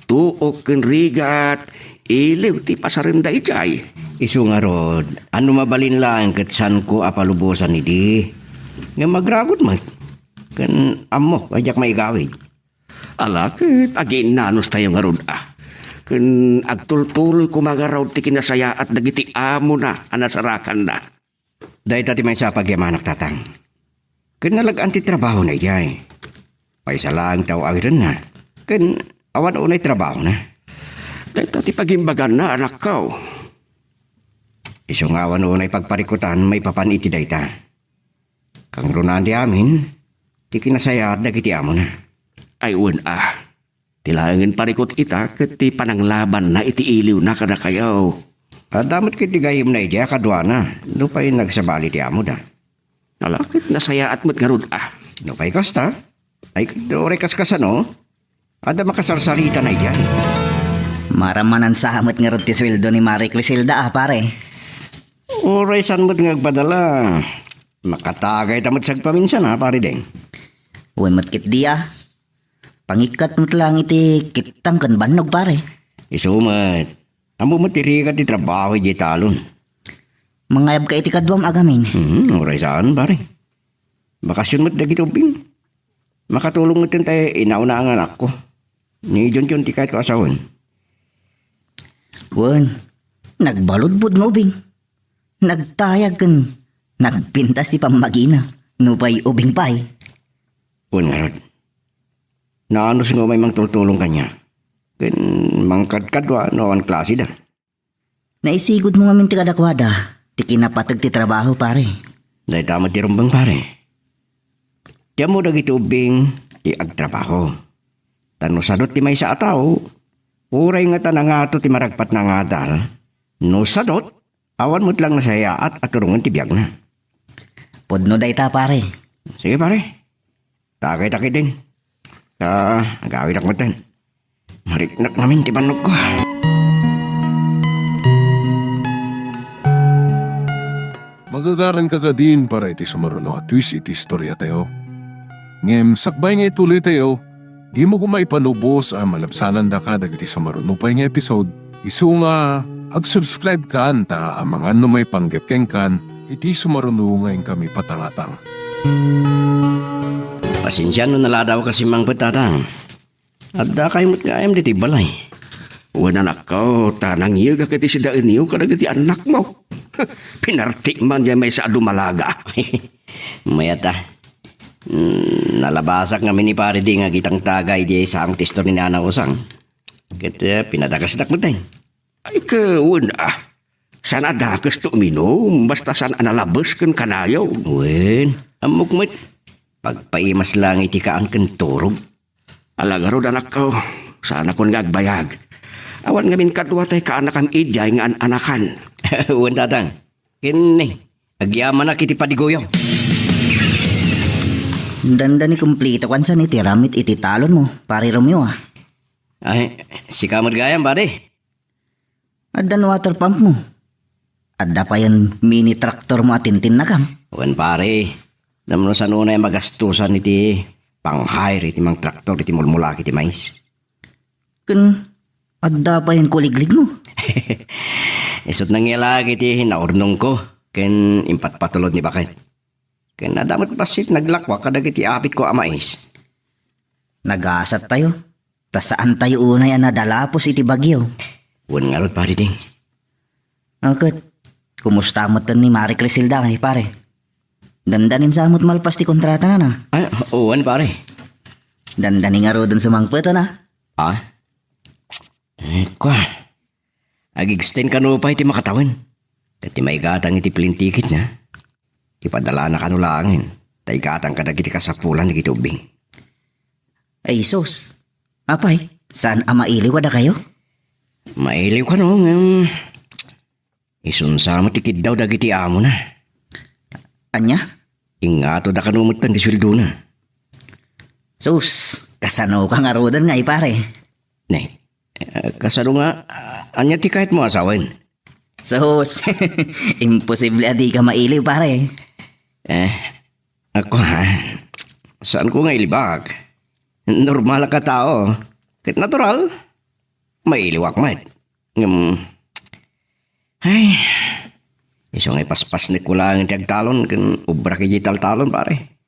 Tuok ken rigat, iliw ti pasarenda idiay. Isu ngarud, a no mabalin laeng ket saanko a palubosan idi. Ngem agragot met. Ken ammok a diak maigawid. Ala ket agiinnanos tayo ngarud a. Ken agtultuloy koma ngarud ti kinasayaat dagiti amona a nasarakanna. Dayta ti maysa a pagyamanak, tatang. Ket nalag-an ti trabahona idiay. Maysa laeng ti aw-awirenna. Ken awan unay trabahona. Dayta ti pagimbaganna, anakko. Isu nga awan unay pagparikutan maipapan iti dayta. Kangrunaan ti amin, ti kinasayaat dagiti amona. Ay, wen a. Ti laengen parikut ita ket ti pananglabanna iti iliwna kadakayo. Adda met ket ti gayyemna idiay a kaduana, nupay nagsabali ti amoda. Ala ket nasayaat met ngarud a. Nupay kasta, ay ket uray kaskasano, adda makasarsaritana idiay. Maramanan sa met ngarud ti sueldo ni Mare Criselda a, pare. Uray saan met nga agpadala. Makatagayta met sagpaminsan, a, Pare Ding. Wen met ketdi, a. Pangikkat met laeng iti kittang ken bannog, pare. Isu met. Ammom met ti rigat ti trabaho idiay talon. Mangayabka iti kaduam a gamin. Hmm, uray saan, pare. Bakasyon met dagiti ubing. Makatulong met tay inauna nga anakko. Ni Junjun ti kayatko a sawen. Wen, nagbaludbod nga ubing. Nagtayag ken nagpintas ti pammagina. Nupay ubing pay. Wen ngarud. Naanus nga umay mangtultulong kaniak. Ken mangkadkadua no awan klasida. Naisigudmo ngamin ti kadakuada ti kinapateg ti trabaho, pare. Dayta met ti rumbeng, pare. Ti ammo dagiti ubbing ti agtrabaho. Ta no sadot ti maysa a tao, uray ngata nangato ti maragpatna nga adal, no sadot, awan met laeng nasayaat a turongen ti biagna. Pudno dayta, pare. Sige, pare. Tagay-tagay din. Ta, agawidak metten. Mariknak ngamin ti bannogko. Magagaranka kadin para iti sumaruno a twist iti istoriatayo. Ngem sakbay nga ituloytayo, dimo koma ipanubos a malabsanandaka dagiti sumaruno pay nga episode. Isu nga, ag-subscribe kan ta amangan no maipanggep kenkan iti sumaruno nga inkami patangatang. Pasensia no naladawka simmangpet, Tatang. Addakayo met gayam ditoy balay. Wen, anakko, ta nangyegak iti sidaenyo kadagiti annakmo. Pinartik man diay maysa a dumalaga. Mayat a. Hmm, nalabasak ngamin ni Pare Ding nga agitangtagay diay sango ti istor ni Nana Usang. Ket, eh, pinadakesdak metten. Ay, ket wen a. Saan a dakesto uminum, basta saan a nalabes ken kanayon. Wen, ammok met. Pagpaimas laeng iti kaan ken turog. Ala ngarud, anakko, saanakon nga agbayag. Awan ngamin kadua tay kaanakam idiay nga an-anakan. Wen, Tatang. Ken, agyamanak iti padiguyo. Dandani kumplito kansan iti ramit iti talonmo, Pare Romeo, a. Ay, sika met gayam, pare. Addan water pump mo. Adda payen mini tractor mo a tintinnakam. Wen, pare, ammom no saan unay a magastosan iti pang-hire iti mangtraktor iti mulmulak iti mais. Ken adda payen kuliglig mo. Isut' nangyalak iti naurnongko ken impatpatulod ni baket. Ken adda met bassit naglakuak kadagiti apitko a mais. Nagasattayo. Ta saantayo unay a nadalapos iti bagyo. Wen ngarud, Pare Ding. A, ket, kumusta metten ni Mare Criselda, ay, pare? Dandanin sa met malpas ti kontratana, a? Ay, wen, pare. Dandani ngaruden sumangpet, a? A? Eh, kua. Ag-extend kano pay ti makatawen. Ket ti maigatang iti plane ticketna, ipadalana kano laengen, ta igatang kadagiti kasapulan dagiti ubbing. Ay, sus. Apay, saan a mailiw kadakayo? Mailiw kano, ngem isun sa met ti kiddaw dagiti amona. Ania? Ingatodda kano metten ti sueldona. Sus, kasanoka ngaruden nga, ay, pare? Ne, eh, kasano nga, ah, ania ti kayatmo a sawen? Sus, imposible a dika mailiw, pare. Eh, ako, ha? Saanko nga ilibak? Normalak a tao. Ket natural, mailiwak met. Ngem, ay, isu nga ipaspasnekko laeng ti agtalon ken ubrak idiay taltalon, pare.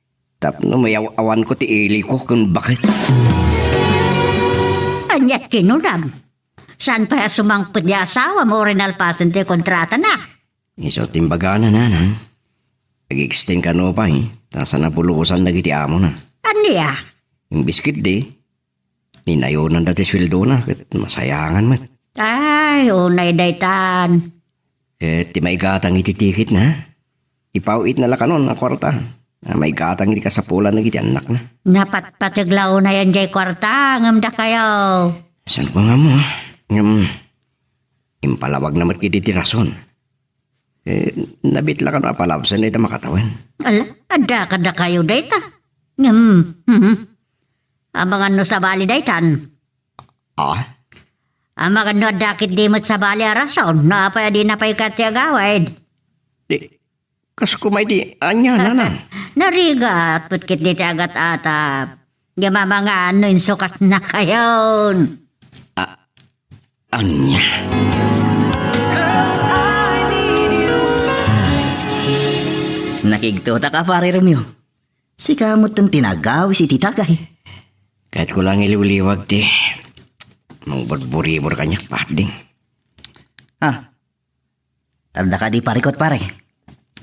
Tapno mayaw-awanko ti iliko ken baket. Ania ti kinunam? Saan pay a sumangpet ti asawam uray nalpasen ti kontratana? Isu ti imbagana, nanang. Ag-extend kano pay, ta saan a bulosan dagiti amona. Ania? Imbes ketdi, inayonanda ti sueldona ket masayangan met. Ay, unay daytan. Ket ti maigatang iti ticketna, ipaw-itna la kanon a kuarta a maigatang iti kasapulan dagiti annakna. Napatpateg la unayen diay kuarta ngem dakayo. Saanko nga ammo, ngem impalawagna met ketdi ti rason. Eh, nabiit la kano a palabsen dayta makatawen. Ala, adda kadakayo dayta. Ngem, mhm. Amangan no sabali daytan. Ah? Amangan no adda ketdi met sabali a rason, no apay a dina pay kayat ti agawid. Di, kas kumay di, ania, nanang? Narigat, put ket di ti agat-atap. Di mamangano insukatnakayon. A-, ania? Nakigtotaka, Pare Romeo. Sika met ti nagawis iti tagay. Kayatko lang iliwliwag ti mangburburibur kaniak, Parding. Ah, adda kadi parikut, pare?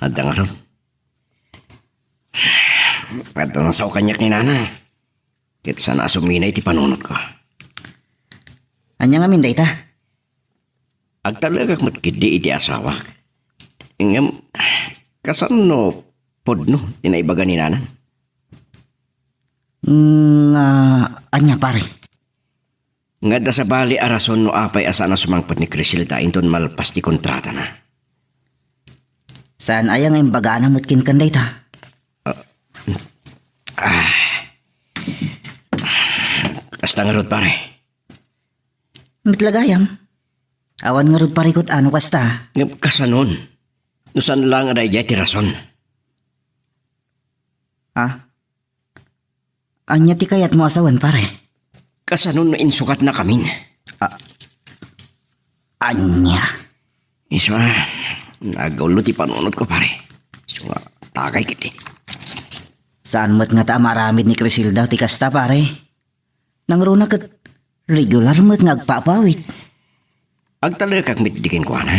Adda ngarud. Adda nasao kaniak ni Nana. Ket saan a sumina iti panunotko. Ania ngamin dayta? Agtalekak met ketdi iti asawak. Ngem, kasano pudno ti naibaga ni Nanang? Nga, ania, pare? Nga adda sabali a rason no apay a saan a sumangpet ni Criselda inton malpas ti kontratana. Saan aya nga imbagana met kenkan dayta? Ah. Kasta ngarud, pare. Met la gayam. Awan ngarud parikut a no kasta. Ngem kasanon? No saan laeng a daydiay ti rason. Ah? Ania ti kayatmo a sawen, pare? Kasano no insukatnakamin? A-, ania? Isu a, nagaulo ti panunotko, pare. Isu nga, tagay ketdi. Saan met ngata a maaramid ni Criselda ti kasta, pare? Nangruna ket regular met nga agpaawit. Agtalekak met di kenkuana.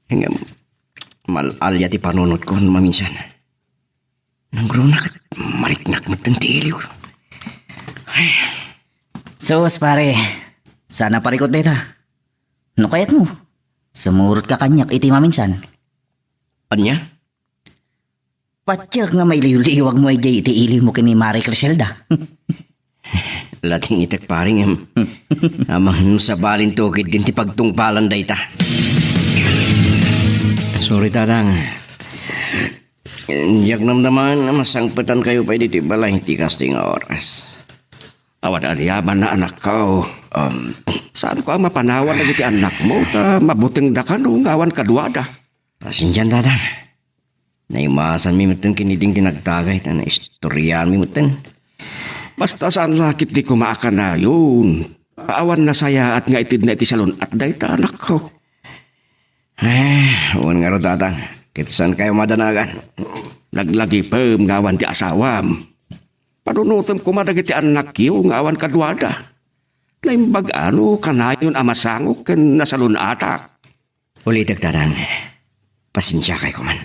Ngem, mal-alia ti panunotko no maminsan. Nangruna ket mariknak met ti iliw. Ay. Sus, pare. Saan a parikut dayta. No kayatmo, sumurotka kaniak iti maminsan. Ania? Patiek nga mailiwliwagmo idiay iti iliwmo ken ni Mare Criselda. Latingitek, pare, ngem amangan no sabalinto ketdin ti pagtungpalan dayta. Sorry, Tatang. Diak namnamaen a masangpetankayo pay ditoy balay iti kastoy nga oras. Awan aniamanna, anakko. Um, saanko a mapanawan dagiti annakmo, ta mabutengda kano nga awan kaduada. Pasensian, Tatang. Naimasanmi metten ken ni Ding ti nagtagay, ta naistorianmi metten. Basta saan la ketdi koma a kanayon. Awan nasayaat nga itedna iti salun-at dayta, anakko. Eh, wen ngarud, Tatang. Ket saankayo madanagan. Laglagipem nga awan ti asawam. Panunotem koma dagiti annakyo nga awan kaduada. Naimbag-a no kanayon a masangok ken nasalun-atak. Ulitek, Tatang. Pasensiakay koman.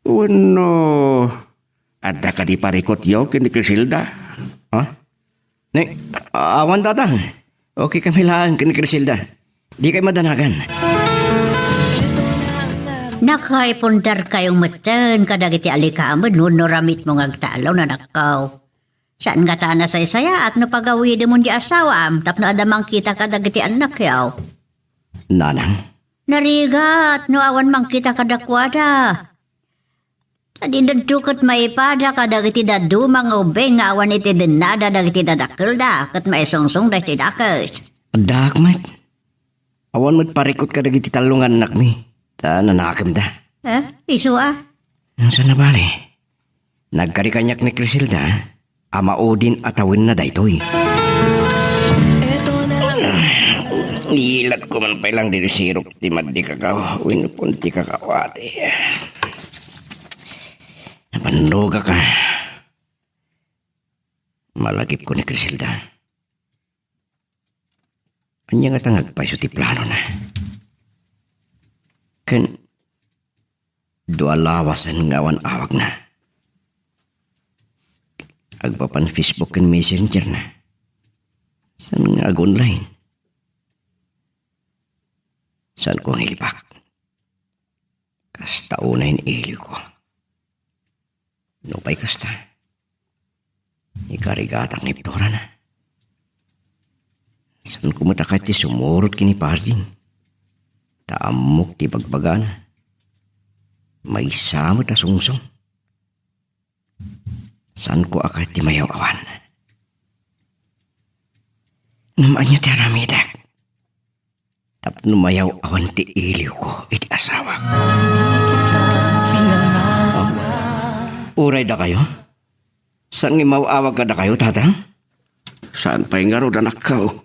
Wenno, adda kadi parikutyo ken ni Criselda? Ha? Ni, awan, Tatang. Okay kami laeng ken ni Criselda. Dikay madanagan. Nakaipundarkayo metten kadagiti alikamed wenno ramitmo nga agtalon, anakko. Saan ngata a nasaysayaat no pagawidemon di asawaam tapno adda mangkita kadagiti annakyo. Nanang? Narigat no awan mangkita kadakuada. Ta di dadto ket maipada kadagiti dadduma nga ubbing nga awan iti dennada dagiti dadakkelda ket maisungsongda iti dakes. Addaak met. Awan met parikut kadagiti tallo nga annakmi, ta nanakemda. Eh, isu a? Saan a bale? Nagkari kaniak ni Criselda a maudin a tawenna daytoy. Ilatko man pay lang ditoy sirok ti madi, kakaw, wenno ti kakawati. Napannogak a malagipko ni Criselda. Ania ngata nga agpayso ti planona? Ken dua lawasen nga awan awagna. Agpapan Facebook ken Messenger na. Saan nga ag-online? Saanko nga ilibak? Kasta unay ni iliwko. Nupay kasta, ikarigatak nga ipturana. Saanko met a kayat ti sumurot ken ni Parding. Ta ammok ti bagbagana. Maysa met a sungsong. Saanko a kayat ti mayaw-awan. Ngem ania ti aramidek? Tapno mayaw-awan ti iliwko iti asawak. Oh. Uray dakayo? Saan nga imaw-awag kadakayo, tata? Saan pay ngarud, anakko?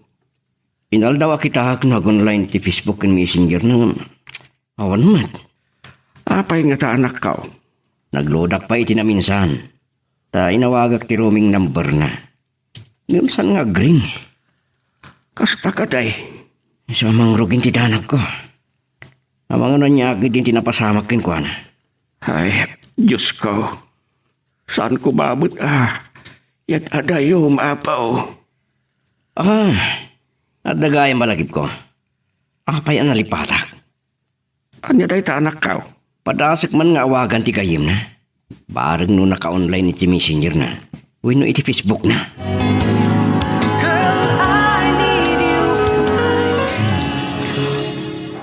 Inaldaw a kitak no ag-online ti Facebook ken Messenger na ngem awan met. Apay ngata, anakko? Nagludak pay iti naminsan. Ta inawagak ti roaming number na. Ngem saan nga agring? Kasta kadi. Isu a mangrugin ti danagko. Amangan ania ketdin ti napasamak kenkuana. Ay, Diosko. Saan ko met a yad-adayom, Apo? Ah, adda gayam a lagipko. Apay a nalipatak? Ania dayta, anakko? Padasek man nga awagan ti gayyemna. Bareng no naka-online iti Messenger na wenno iti Facebook na.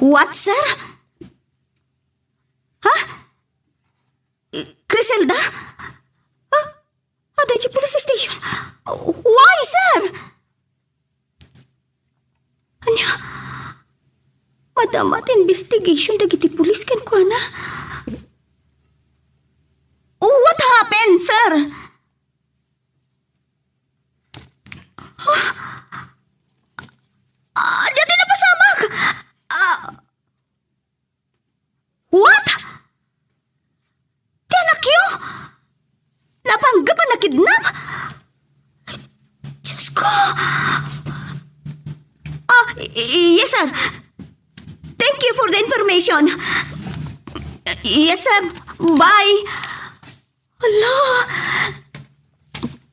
What, sir? Ha? Criselda? Ah, adda iti police station? Why, sir? Ania? Madama ti investigation dagiti pulis kenkuana? What happened, sir? Ah, ania ti napasamak? Ah, What? Ti anakyo? Napanggep a nakidnap? Diosko! Ah, y-, yes, sir. Thank you for the information. Yes, sir. Bye. Hala!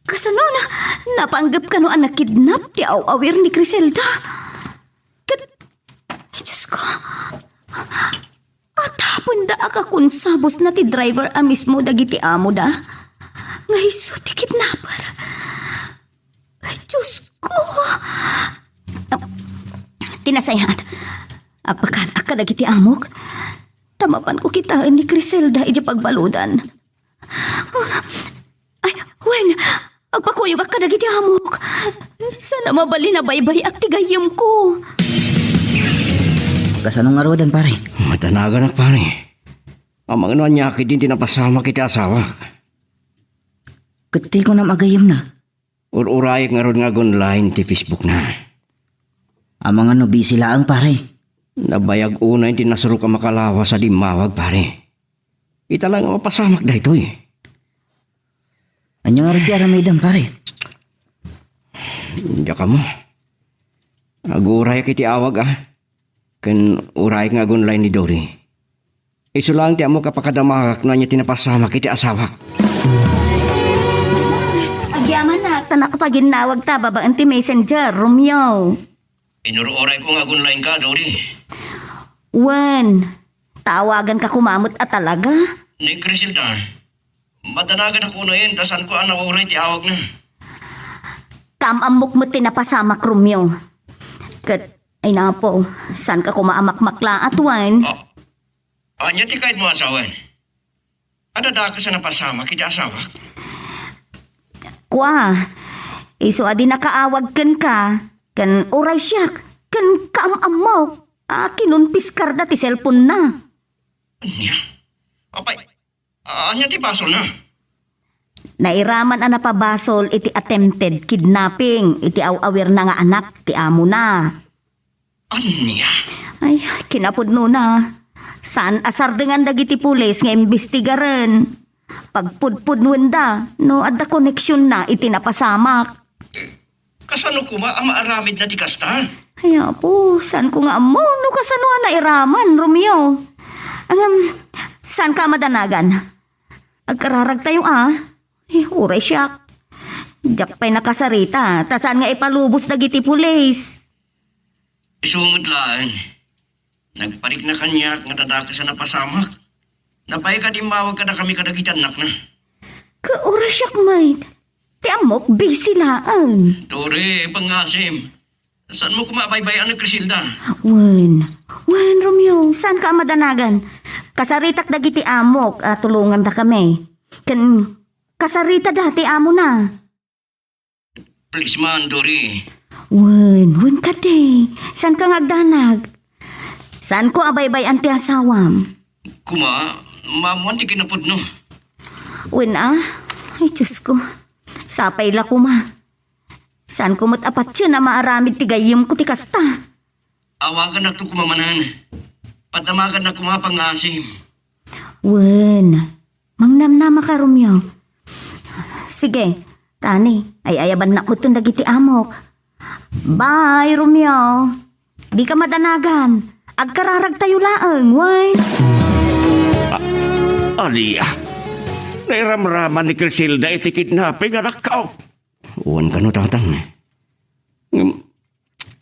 Kasano na, napanggep kano a nakidnap ti aw-awir ni Criselda? Ket, ay, Diosko, atapenda a kakonsabosna ti driver a mismo dagiti amoda nga isu ti kidnapper. Ay, Diosko! Ah, ti nasayaat, agpakaanak kadagiti amok. Ta mapanko kitaen ni Criselda idiay pagbaludan. Ay, wen, agpakuyogak kadagiti amok. Saan a mabalin a baybay-ak ti gayyemko. Kasano ngaruden, pare? Madanaganak, pare. Amangan no ania ketdin ti napasamak iti asawak. Ket ti kunam a gayyemna? Ur-urayek ngarud nga ag-online ti Facebook na. Amangan no busy laeng, pare. Nabayag unay ti nasurok a makalawas a immawag, pare. Ita laeng a mapasamak daytoy. Ania ngarud ti aramidem, pare? Diak ammo. Agurayek iti awag, a. Ken urayek nga ag-online ni Dory. Isu laeng ti ammok a pakadamagak no ania ti napasamak iti asawak. Agyamanak, ta nakapaginnawagta babaen ti messenger, Romeo. Inur-urayko nga ag-online ka, Dory. Wen, ta awaganka koma met a talaga? Ni Criselda, madanaganak unayen ta saanko a nauray ti awagna. Kaam-ammok met ti napasamak, Romeo. Ket, ay napo, saanka koma a makmaklaat, wen? Ah, ania ti kayatmo a sawen? Adda dakes a napasamak iti asawak? Kua, isu a di nakaawag kenka, ken uray siak, ken kaam-ammok a kinonpiskarda ti cellphone-na. Ania? Apay, ania ti basolna? Nairaman a napabasol iti attempted kidnapping iti aw-awirna nga anak ti amona. Ania? Ay, kinapudnona. Saan a sardengan dagiti pulis nga imbestigaren? Pagpudpudnowenda no adda koneksionna iti napasamak. Kasano koma a maaramidna ti kasta? Ay, apo, saanko nga ammo no kasano a nairaman, Romeo. Ngem, saanka a madanagan? Agkararagtayo, a. Eh, uray siak. Diak pay nakasarita, ta saan nga ipalubos dagiti pulis. Isu met laeng. Nagparikna kaniak nga adda dakes a napasamak. Nabayag a immawag kadakami kadagiti annakna. Ka uray siak met. Ti ammok, busy laeng. Dory, pangasim. Saanmo koma a baybay-an ni Criselda? Wen, wen, Romeo, saanka a madanagan? Kasaritak dagiti amok a tulongandakami. Ken kasaritada ti amona. Please man, Dory. Wen, wen kadi. Saanka nga agdanag? Saanko a baybay-an ti asawam. Kuma, maammoan ti kinapudno. Wen a? Ay, Diyos ko. Sapay la kuma. Saanko met a patien a maaramid ti gayyemko ti kasta. Awagannak to kuma manen. Padamagannak kuma pangngaasim. Wen, mangnamnamaka, Romeo. Sige, tani, ay-ayabannak metten dagiti amok. Bye, Romeo. Dika madanagan. Agkararagtayo laeng, wen. A-, ania? Nairamraman ni Criselda iti kidnapping, anakko? Wen kano, tatang. Ngem,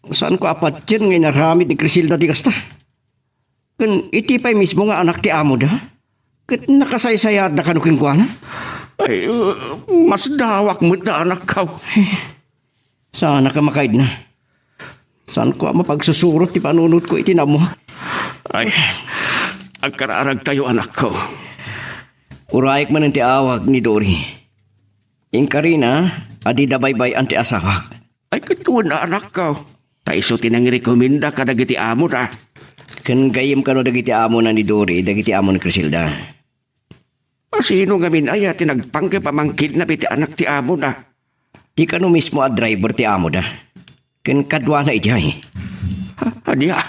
saanko a patien nga inaramid ni Criselda ti kasta. Ken iti pay mismo nga anak ti amoda, ket nakasaysayaatda kano kenkuana? Ay, uh, masdawak met da, anakko. Saanak a makaidna. Saanko a mapagsusurot ti panunotko iti naammoak. Ay, agkararagtayo, anakko. Urayek manen ti awag ni Dory. Inkarina a dida baybay-an ti asawak. Ay, ket wen a, anakko. Ta isu ti nangirekomenda kadagiti amona. Ken gayyem kano dagiti amona ni Dory, dagiti amo ni Criselda. A, sino ngamin aya ti nagpanggep a mangkidnap iti anak ti amona? Ti kano mismo a driver ti amoda. Ken kaduana idiay. A-, ania?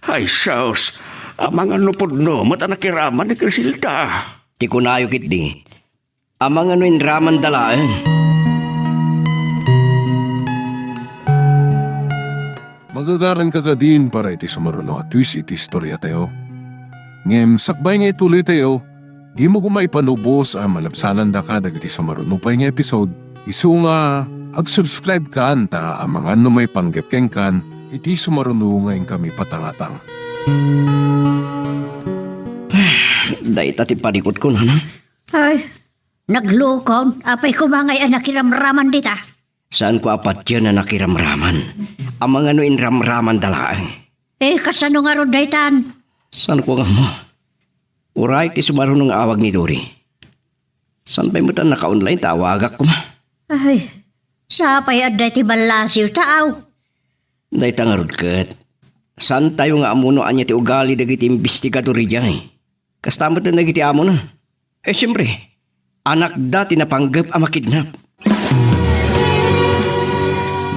Ay, sus. Amangan no pudno met a nakiraman ni Criselda. Ti kunayo ketdi, amangan no inramanda laeng. Magagaranka kadin para iti sumaruno a twist iti istoriatayo. Ngem sakbay nga ituloytayo, dimo koma ipanubos a malabsanandaka dagiti sumaruno pay nga episode, isu nga ag-subscribe kan ta amangan no maipanggep kenkan iti sumaruno nga inkami patangatang. Dayta ti parikutko, nanang. Ay, naglukon. Apay koma ngay a nakiramraman dita? Saanko a patien a nakiramraman. Amangan no inramramanda laeng. Eh, kasano ngarud daytan? Saanko nga ammo. Uray ti sumaruno nga awag ni Dory. Saan pay met a naka-online ta awagak koma? Ay, sapay adda iti ballasiw, taaw. Dayta ngarud ket, saantayo nga ammo no ania ti ugali dagiti imbestigador idiay. Kasta met dagiti amona. Eh, siempre, anakda ti napanggep a makidnap.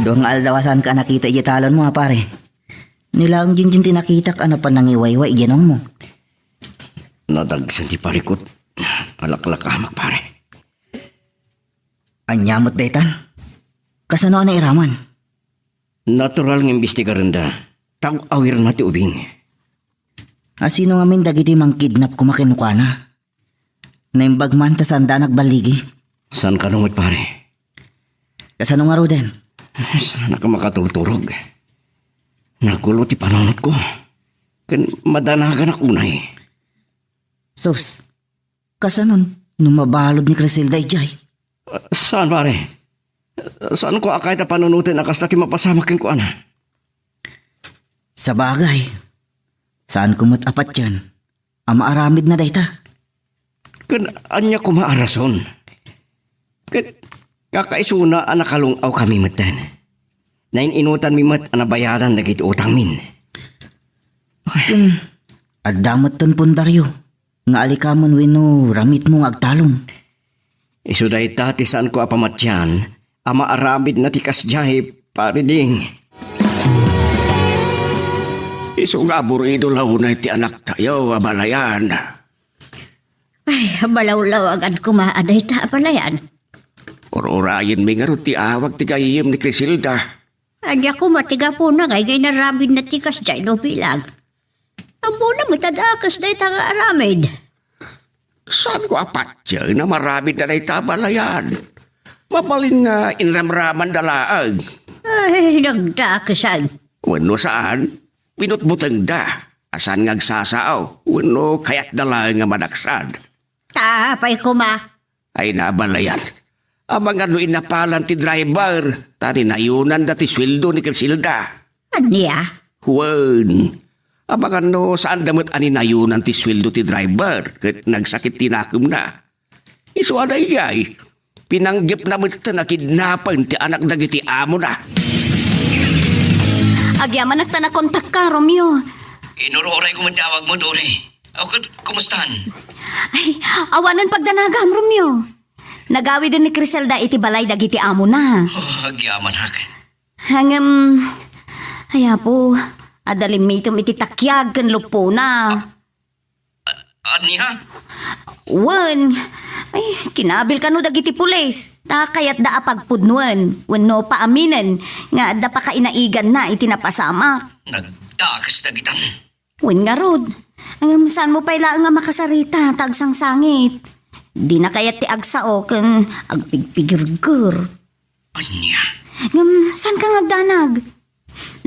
Dua nga aldaw a saanka a nakita idiay talonmo, a pare. Ni laeng Junjun ti nakitak a napan nangiwayway idiay naongmo. Nadagsen ti parikut. Alaklakamak, pare. Ania met daytan? Kasano a nairaman? Natural nga imbestigarenda. Tag-awirna ti ubing. A, sino ngamin dagiti mangkidnap koma kenkuana? Naimbag man ta saanda a nagballigi. Saan kano met, pare? Kasano ngaruden? Saanka makaturturog. Nagulo ti panunotko. Ken madanaganak unay. Sus, kasanon no mabalud ni Criselda idiay? Saan, pare? Saanko a kayat a panunoten a kasta ti mapasamak kenkuana. Sabagay, saanko met a patien a maaramidna dayta. Ken ania koma a rason? Ket kakaisuna a nakalung-awkami metten. Nain-inutanmi met a nabayadan dagiti utangmin. Ken adda metten pundario nga alikamen wenno ramitmo nga agtalon. Isu dayta ti saanko a pamatian a maaramidna ti kasdiay, Pare Ding. Isu nga aburido la unay ti anaktayo a balayan. Ay, balawlawagan koma a dayta a balayan. Ur-urayenmi ngarud ti awag ti gayyem ni Criselda. Ania koma ti gapuna nga inaramidna ti kasdiay no bilang? Ammona met a dakes dayta nga aramid. Saanko a patien a maaramidna dayta a balayan. Mabalin nga inramramanda laeng. Ay, nagdakesan. Wenno saan, binutbutengda a saan nga agsasao wenno kayatda laeng a madaksad. Ta apay koma? Ay, a balayan. Amangan no innapalan ti driver, ta ninayonanda ti sueldo ni Criselda. Ania? Wen, amangan no saanda met a ninayonan ti sueldo ti driver, ket nagsakit ti nakemna. Isu a daydiay, pinanggepna metten a kidnapen ti anak dagiti amona. Agyamanak ta nakontakka, Romeo. Inur-urayko met ti awagmo, Dory. O, ket, kumustan? Ay, awanen pagdanagam, Romeo. Nagawiden ni Criselda iti balay dagiti amona. Oh, agyamanak. Ngem, ay, Apo, adda limmitem iti takiag ken luppona. Ania? Wen, ay, kinabil kano dagiti pulis, ta kayatda a pagpudnoen wenno paaminen nga adda pakainaiganna iti napasamak. Nagdakes dagitan. Wen ngarud, ngem saanmo pay laeng a makasarita ta agsangsangit. Dina kayat ti agsao ken agpigpigirger. Ania? Ngem saanka nga agdanag?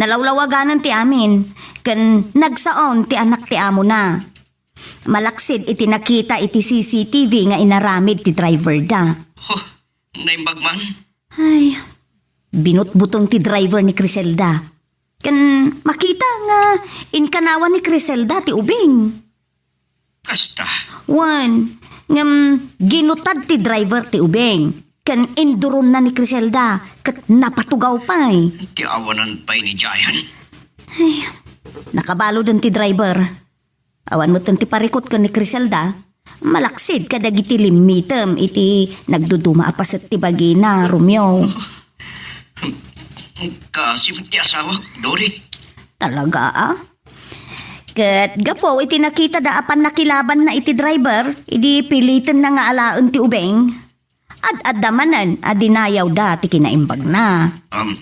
Nalawlawaganen ti amin, ken nagsaon ti anak ti amona. Malaksid iti nakita iti C C T V nga inaramid ti driver da. Huh, naimbag man? Ay, binutbuteng ti driver ni Criselda. Ken makita nga inkanawan ni Criselda ti ubing. Kasta? Wen, ngem ginutad ti driver ti ubing. Ken induronna ni Criselda, ket napatugaw pay. Ti awanan pay ni Jayan. Ay, nakabaluden ti driver. Awan metten ti parikut ken ni Criselda, malaksid kadagiti limmitem iti nagduduma a paset ti bagina, Romeo. Kaasi met ti asawak, Dory. Talaga, a? Ket gapu iti nakitada a pannakilabanna iti driver, idi pilitenna nga alaen ti ubing. Ad-adda manen a dinayawda ti kinaimbagna. Um,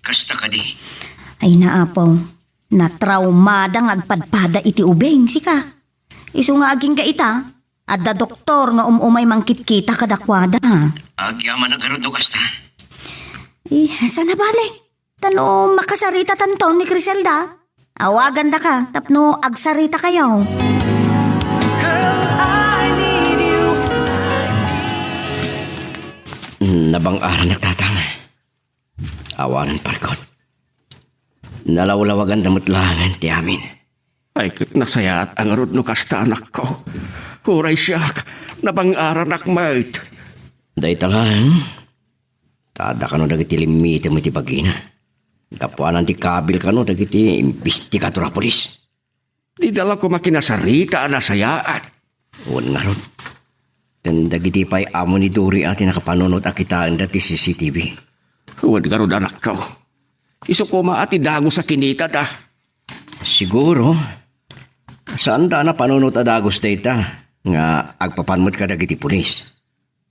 kasta kadi? Ay, naapo. Natraumada nga agpadpada iti ubing, sika. Isu nga agingga ita, adda doktor nga um-umay mangkitkita kadakuada. Agyamanak ngarud no kasta. Eh, saan a bale? Ta no makasaritatanto ni Criselda, awagandaka tapno agsaritakayo. Girl, I need you. Nabang-aranak, Tatang. Awanen parikut. Nalawlawaganda met laengen ti amin. Ay, ket nasayaat a ngarud no kasta, anakko. Uray siak, nabang-aranak met. Dayta laeng, ta adda kano dagiti limmitem iti bagina. Gapuanan ti kabil kano dagiti imbestigador a pulis. Dida la koma kinasarita a nasayaat. Wen ngarud, ken dagiti pay amo ni Dory a ti nakapanunot a kitaenda ti C C T V. Wen ngarud, anakko. Isu koma a ti dagus a kinitada. Siguro, saanda a napanunot a dagus dayta nga agpapan met kadagiti pulis.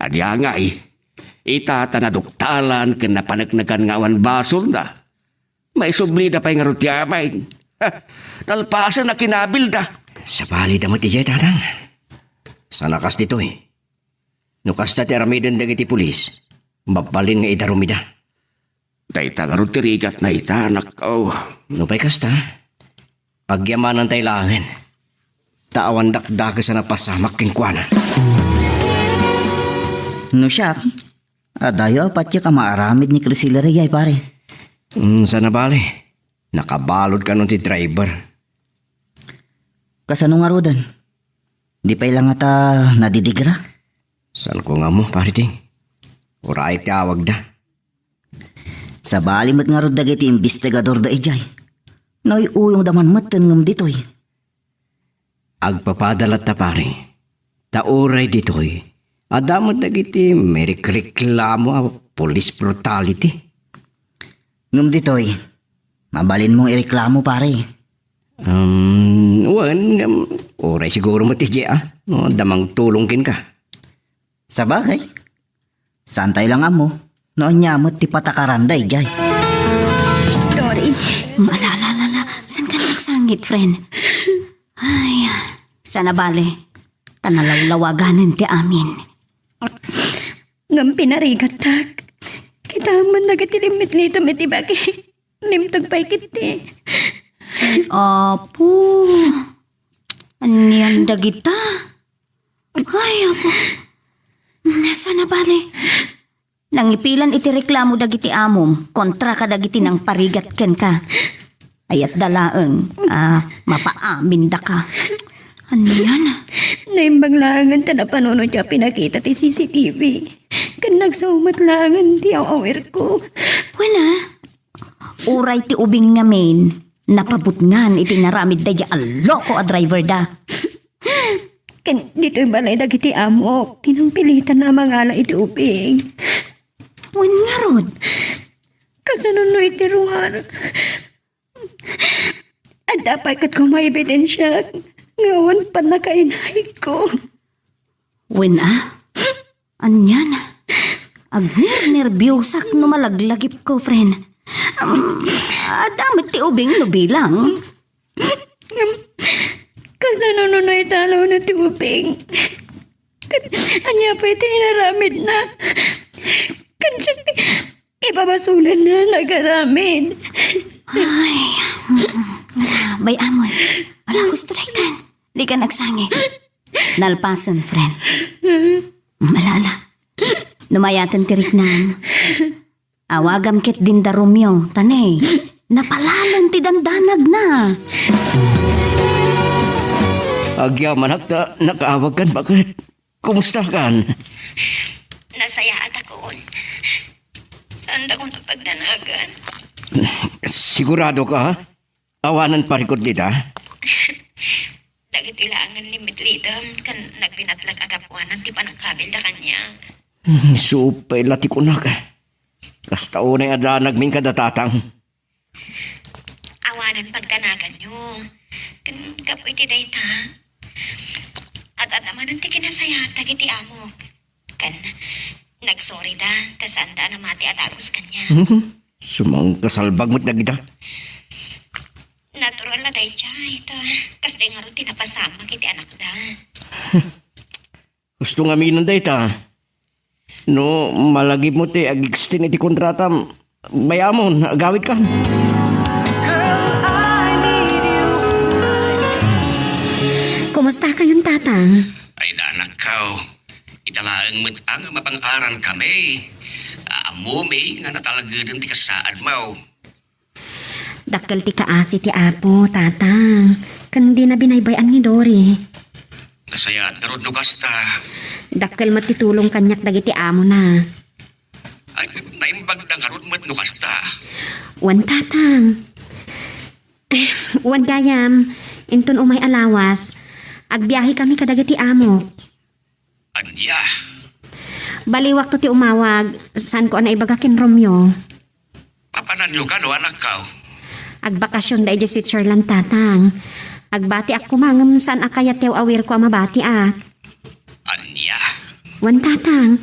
Ania ngay, ita ta naduktalan ken napaneknekan nga awan basolna. Maisublida pay ngarud ti amin. Ha, nalpasen a kinabilda. Sabali da met idiay, Tatang. Saan a kas ditoy? No kasta ti aramiden dagiti pulis, mabalin nga idarumida. Dayta ngarud ti rigatna ita, anakko. Nupay kasta, agyamanantay laengen. Ta awan dakdakes a napasamak kenkuana. No siak, adayo a patiek a maaramid ni Criselda daydiay, pare. Mm, saan a bale. Nakabalud kano ti driver. Kasano ngaruden? Di pay la ngata nadidigra? Saanko nga ammo, pare Ting. Urayek ti awagda. Sabali met ngarud dagiti imbestigadorda idiay. Nauy-uyongda man metten ngem ditoy. Agpapada latta, pare. Ta uray ditoy, adda met dagiti mairikreklamo a police brutality. Ngem ditoy, mabalinmong ireklamo, pare. Um, wen, ngem, uray siguro met idiay, a, no adda mangtulong kenka. Sabagay, saantay la nga ammo no ania met ti patakaranda idiay. Dory. Ala, ala, ala, ala. Saanka nagsangit, friend? Ay, saan a bale. Ta nalawlawaganen ti amin. Ngem pinarigattak. Kitaem man dagiti limmitlitem iti bagi. Nimteg pay ketdi. Apo, anian dagita? Ay, Apo. Saan a bale. Nangipilan iti reklamo dagiti amom kontra kadagiti nangparigat kenka. Ayatda laeng a mapaamindaka. Anian? Naimbag laengen ta napanunot ti pinakita ti C C T V. Ken nagsao met laengen ti aw-awirko. Wen a, uray ti ubing ngamin, Napabutngan iti inaramid daydiay a loko a driver da. Ken ditoy balay dagiti amok, ti nangpilitan a mangala iti ubing. Wen ngarud. Kasano no iti ruar? Adda pay ket koma ebidensiak nga awan pannakainayko. Wen a? Anian? Agnernerbiosak no malaglagipko, friend. Um, adda met ti ubing no bilang. Ngem, kasano no naitalaw na ti ubing? Ket ania pay ti inaramidna? Ket siak ti ibabasolanna nga agaramid. Ay, mm, mm. Ala, bay-amon. Ala, husto daytan. Dika nagsangit. Nalpasen, friend. Mm, ala, ala. No mayaten ti riknam. Awagam ketdin da Romeo, ta ne, napalalo ti dandanagna. Agyamanak ta nakaawagkan, baket? Kumustakan? Nasayaat akon. Saandakon a pagdanagan. Sigurado ka? Awanan parikut dita? Dagitoy laengen ni Mitlidem ken nagbinatlag a gapuanan ti panangkabilda kaniak. Hmm, supay la ti kunak. Kasta unay a danagmin kada tatang. Awanan pagdanaganyo. Ken gapu iti dayta, ad-adda manen ti kinasayaat dagiti amok. Ken nagsorry da, ta saanda a namati a dagus kaniak. Sumangkasalbag met dagita. Natural a daydiay, ta kasdiay ngarud ti napasamak iti anakda. Husto ngamin dayta. No malagipmo ti agextend iti kontratam, bay-amon, agawidkan. Kumustakayon, Tatang? Ay, da, anakko. Ita laeng met a nga mapang-arankami. Ammomi nga natalgeden ti kasasaadmo. Dakkel ti kaasi ti Apo, Tatang, ken dina binaybay-an ni Dory. Nasayaat ngarud no kasta. Dakkel met ti tulong kaniak dagiti amona. Ay, naimbagda ngarud met no kasta. Wen, Tatang. Wen gayam, inton umay a lawas, agbiahekami kadagiti amok. Ania? Baliwakto ti umawag, saanko a naibaga ken Romeo. Papananyo kano, anakko? Agbakasion da idiay Switzerland, Tatang. Agbatiak koma ngem saan a kayatyo a awirko a mabatiak. Ania? Wen, Tatang.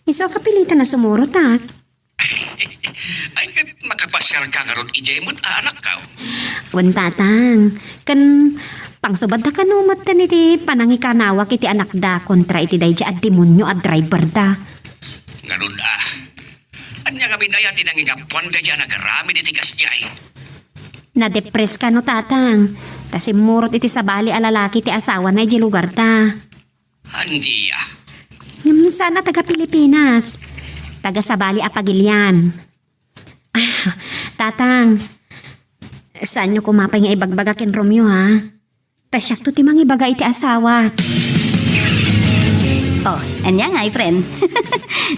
Isu a kapilitan a sumurotak. Ay, ket makapasiarka ngarud idiay met a, anakko? Wen, Tatang. Ken pangsubadda kano met iti panangikanawak iti anakda kontra iti daydiay a demonio a driverda. Ngarud a, ania ngamin aya ti nangigapuan daydiay a nagaramid iti kasdiay? Nadepres kano, Tatang, ta simmurot iti sabali a lalaki ti asawana idiay lugarda. Ania? Ngem saan a taga Pilipinas. Taga sabali a pagilian. Ah, Tatang, saanyo koma pay nga ibagbaga ken Romeo, ha? Ta siakto ti mangibaga iti asawak. Oh, ania ngay, friend?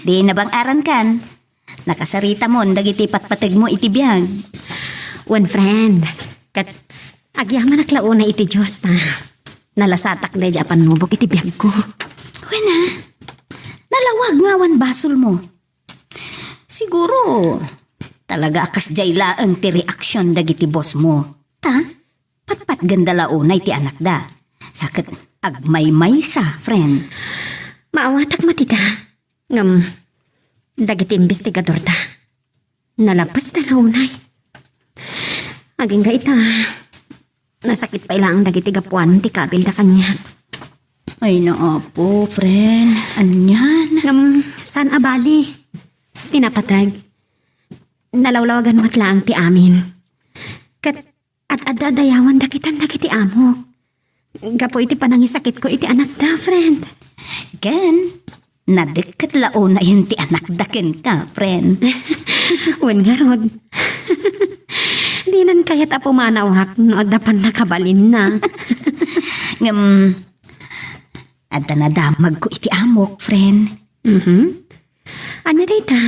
Di nabang-arankan. Nakasaritamon dagiti patpategmo iti biag. Wen, friend, ket agyamanak la unay iti Dios ta nalasatak daydiay a pannubok iti biagko. Wen a, nalawag nga awan basolmo. Siguro, talaga a kasdiay laeng ti reaksion dagiti bossmo. Ta, patpatgenda la unay ti anakda. Sa ket agmaymaysa, friend. Maawatak met ita. Ngem, dagiti imbestigadorda, nalapesda la unay. Agingga ita, nasakit pay laeng dagiti gapuan ti kabilda kaniak. Ay, naapo, friend. Anian? Ngem, saan a bali? Pinapatag. Nalawlawagan met laeng ti amin. Ket ad-adda a dayawan dakitan dagiti amok. Gapu iti panangisakitko iti anakda, friend. Ken, nadikket la unayen ti anakda kenka, friend. Wen ngarud. Dinan kayat a pumanawak no adda pannakabalinna. Ngem, adda nadamagko iti amok, friend. Mhm. Ania dayta?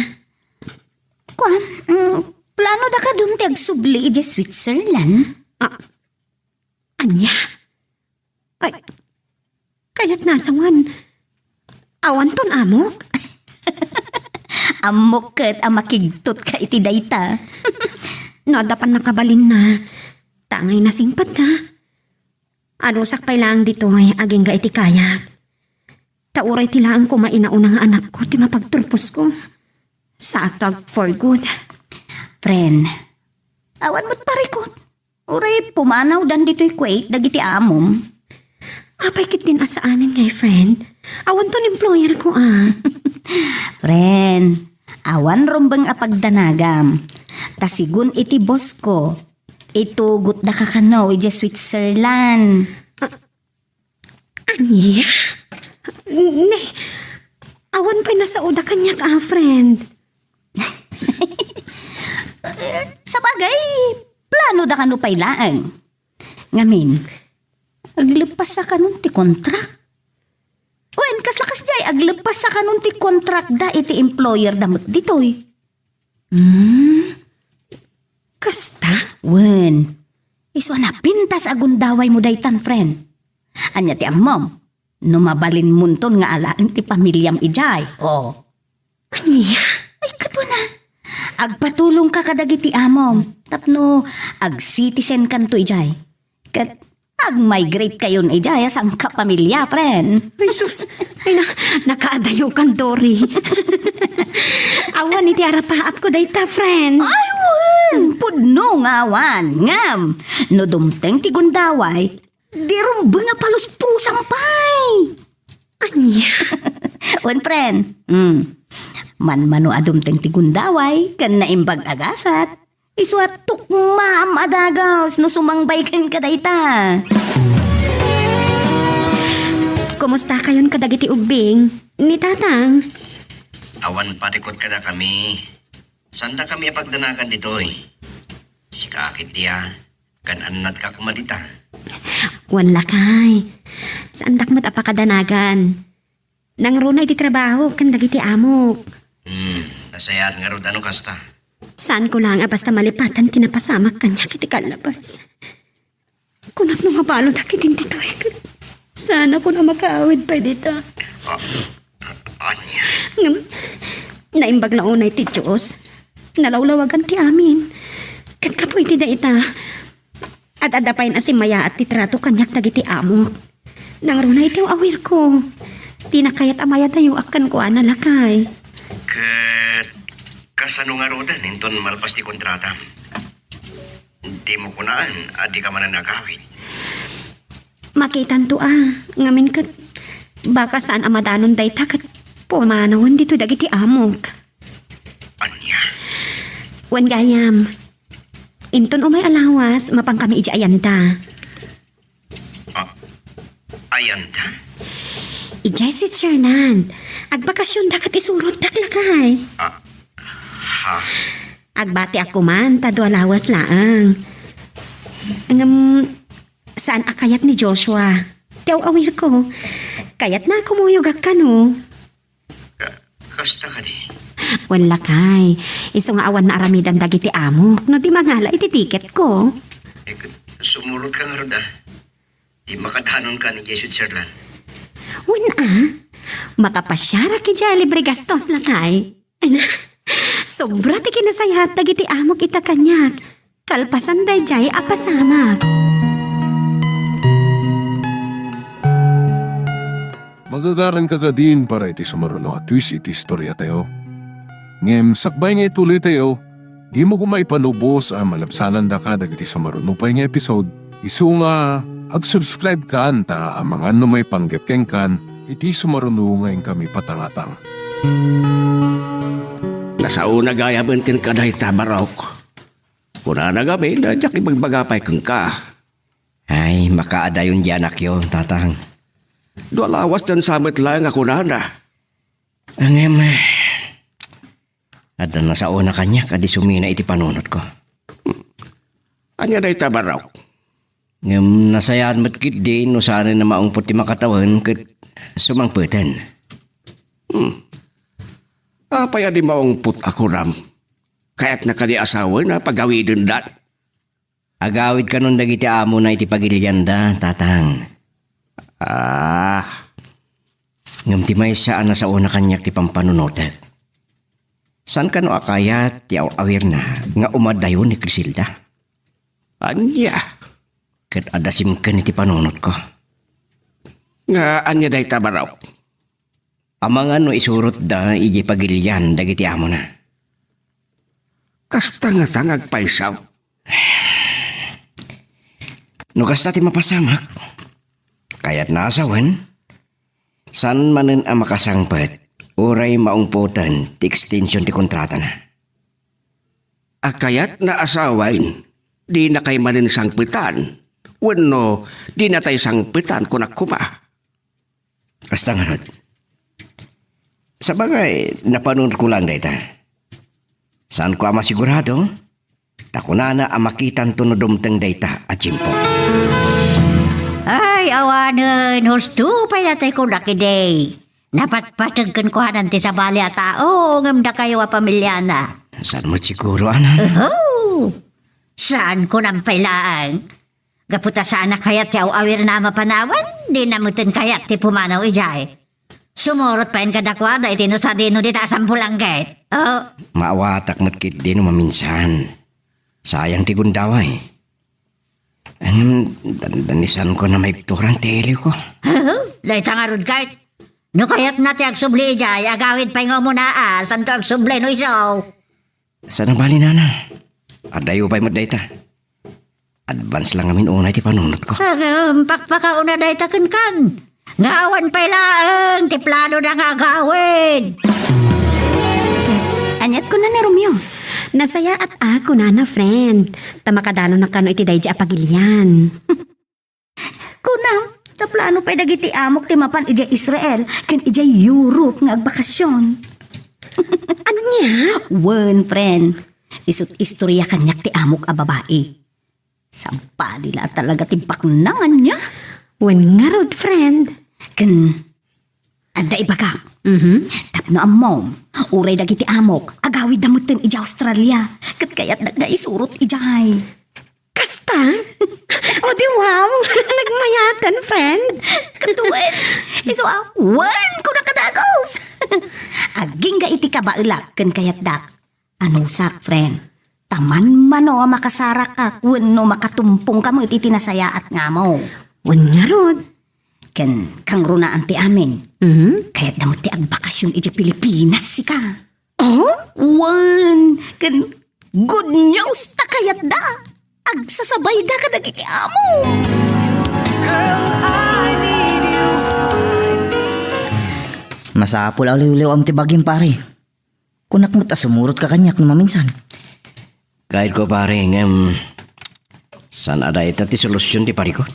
Kuan, mm, Plano da kadun ti agsubli idiay Switzerland? Ah, ania? Ay, kayat nasawan. Awanton amok? Ammok ket a makigtot ka iti dayta. No adda pannakabalinna, tangay nasingpet ka. Adusak pay laeng ditoy agingga iti kayak. Ta uray ti laeng koma inauna nga anakko ti mapagturposko. Saakto ag for good. Friend, awan met parikut. Uray pumanawdan ditoy Kuwait dagiti amom. Apay ketdin a saanen ngay, friend? Awanton employer ko, ah. Friend, awan rumbeng a pagdanagam. Ta sigun iti boss ko, itugotdaka kano idiay Switzerland. Ania? Ne, awan pay nasaoda kaniak a friend. Sabagay, plano da kano pay laeng. Ngamin, agleppasa kanon ti kontrak? Wen, kasla kasdiay, agleppasa kanon ti kontrak da iti employer da met ditoy. Hmm? Kasta? Wen, isu a napintas a gundaway mo daytan, friend. Ania ti ammom? No mabalinmonton nga alaen ti pamiliam idiay, oh. Ania? Ay, kaduana. Agpatulongka kadagiti amom tapno ag-citizen kanto idiay. Ket ag-migrate kayon idiay a sangkapamilia, friend. Ay, sus. Ay, na, nakaadayo kan, Dory. Awan iti arapaap ko dayta, friend. Ay, wen! Pudno nga awan. Ngem, no dumteng ti gundaway, di rumbeng a paluspusam pay. Ania? Wen, friend. Hmm. Manmano a dumteng ti gundaway, ken naimbag a gasat. Isu a tukmaam a dagus no sumangbay kenka dayta. Kumusta kayon kadagiti ubbing ni Tatang? Awan parikut kadakami. Saan dakami a pagdanagan ditoy? Sika ketdi a, kan-annadka koma dita. Wen, lakay. Saandak met a pakadanagan. Nangruna iti trabaho ken dagiti amok. Hmm, nasayaat ngarud a no kasta. Saanko laeng a basta malipatan ti napasamak kaniak iti kallabas. Kunak no mabaludak iti ditoy, ket saanakon a makaawid pay dita. Ah, ania? Ngem, naimbag la unay ti Dios. Nalawlawagan ti amin. Ket gapu iti dayta, ad-adda pay a simmayaat ti trato kaniak dagiti amok. Nangruna iti aw-awirko. Dina kayat a mayadayoak kenkuana, lakay. Ket kasano ngaruden inton malpas ti kontratam? Dimo kunaan a dika manen agawid. Makitanto a, ngamin ket baka saan a madanon dayta ket pumanawen ditoy dagiti amok. Ania? Wen gayam, inton umay a lawas, mapankami idiay ayanta. Ah, ayanta? Idiay Switzerland. Agbakasionda ket isurotdak, lakay. Ah, ha? Agbatiak koman ta dua lawas laeng. Ngem saan a kayat ni Joshua ti aw-awirko. Kayatna a kumuyogak kano. Ka-, kasta kadi? Wen, lakay, isu nga awan naaramidan dagiti amok no di mangala iti tiketko. Eh, ket sumurotka ngarud a. Di makadanon ka ni Switzerland. Wen a, makapasiarak idiay libre gastos, lakay. Ay na, sobra ti kinasayaat dagiti amok ita kaniak. Kalpasan daydiay a pasamak. Magagaran ka kadin para iti sumaruno a twist iti istoriatayo. Ngem sakbay nga ituloytayo, dimo koma ipanubos a malabsanandaka dagiti sumaruno pay nga episode. Isu nga ag-subscribe kan ta amangan no maipanggep kenkan iti sumaruno nga inkami patangatang. Nasaona gayamen kenka dayta, Barok. Kunana ngamin a diak ibagbaga pay kenka. Ay, makaadayon di anakyo, Tatang. Dua lawas dansa met laeng a kunana. Ngem, adda nasaona kaniak a di sumina iti panunotko. Ania dayta, Barok? Ngem nasayaat met ketdi no saanen a maungpot ti makatawen ket sumangpeten. Hmm. Apay a di maungpot a kunam? Kayatna kadi a sawen a pagawidendan. Agawid kanon dagiti amona iti pagilianda, tatang. Ah. Ngem ti maysa a nasaona kaniak ti pampanunotek. Saan kano a kayat ti aw-awirna nga umadayo ni Criselda? Ania? Ket adda simken iti panunotko. Nga ania dayta, Barok? Amangan no isurotda idiay pagilian dagiti amona. Kasta ngata nga agpayso? No kasta ti mapasamak, kayatna a sawen, saan manen a makasangpet uray maungpoten ti extension ti kontratana. A kayatna a sawen, dinakay manen sangpetan, wenno dinatay sangpetan, kunak koma. Kasta ngarud. Sabagay, napanunotko laeng dayta. Saanko a masigurado, ta kunana a makitanto no dumteng dayta a tiempo. Ay, awanen, husto pay daytoy kunak idi. Napatpateg kenkuanan ti sabali a tao, ngem dakayo a pamiliana. Saan met siguro, Ana? Oho! Saan kunak pay laeng? Gapu ta saan a kayat ti aw-awirna a mapanawen, dina metten kayat ti pumanaw idiay. Sumurot pay kadakuada iti no sadino dita a sampulanget. Oh. Maawatak met ketdi no maminsan. Sayang ti gundaway. Ngem, dandanisanko a maibturan ti ileko. Dayta ngarud, Kurt. No kayatna ti agsubli idiay, agawid pay nga umuna a, saanto agsubli no isu. Saan a bali, Nana. Adayo pay met dayta. Advance lang amin unay ti panunotko. Agam, pakpakauna dayta kenkan. Nga awan pay laeng ti planoda nga agawid. Aniat kuna ni Romeo? Nasayaat a kunana, friend. Ta makadanonak kano iti daydi a pagilian. Kunam, ta plano pay dagiti amok ti mapan idiay Israel ken idiay Europe nga agbakasyon. Ania? Wen, friend. Isu't istorya kaniak ti amok a babai. Sabali la talaga ti baknanganna. Wen ngarud, friend. Ken adda ibagak. Mhm. Tapno ammom, uray dagiti amok, agawidda metten idiay Australia. Ket kayatdak nga isurot idiay. Kasta? O di wow, nagmayaten, friend. Ket wen, isu a, wen, kuna kadagus. Agingga iti kabaelak ken kayatdak. Anusak, friend. Ta manmano a makasarakak wenno makatumpongka met iti nasayaat nga amok. Wen ngarud. Ken kangrunaan ti amin. Mhm. Kayatda met ti agbakasyon idiay Pilipinas, sika. Oh? Wen, ken good news ta kayatda. Agsasabayda kadagiti amo. Girl, I need you. Masapul a liwliwam ti bagim, pare. Kunak met a sumurotka kaniak no maminsan. Kayatko, pare, ngem saan a dayta ti solusion ti parikot?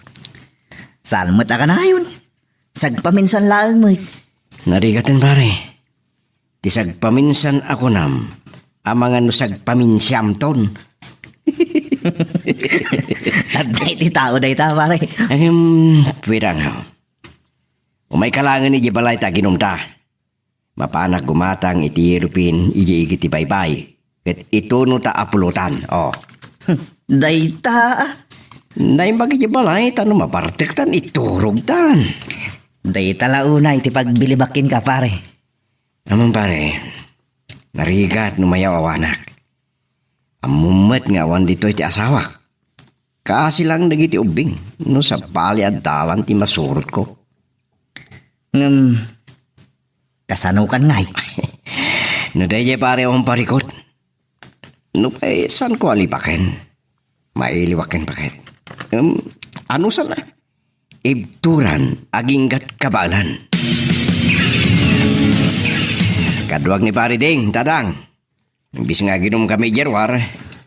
Saan met a kanayon? Sagpaminsan laeng met. Narigaten, pare. Ti sagpaminsan a kunam, amangan no sagpaminsiamton. Adda iti tao dayta, pare. Agim, pwera nga. Umayka laengen idiay balay ta aginumta. Mapanak gumatang iti yellow pin idiay igid ti baybay. Ket itunota a pulotan, o. Dayta. Naimbag idiay balay ta no mabartektan, iturogtan. Dayta la unay ti pagbilibak kenka, pare. Ammom, pare, narigat no mayaw-awanak. Ammom met nga awan ditoy ti asawak. Kaasi lang dagiti ubbing no sabali a dalan ti masurotko. Ngem, kasanokan ngay? No daydiay, pare, awan parikot. Nupay saanko a libaken, mailiwaken paket. Em, ano sana? Ibturan aginggat kabaelan. Kaduak ni Pare Ding, Tadang. Imbis nga aginum kami idiay ruar,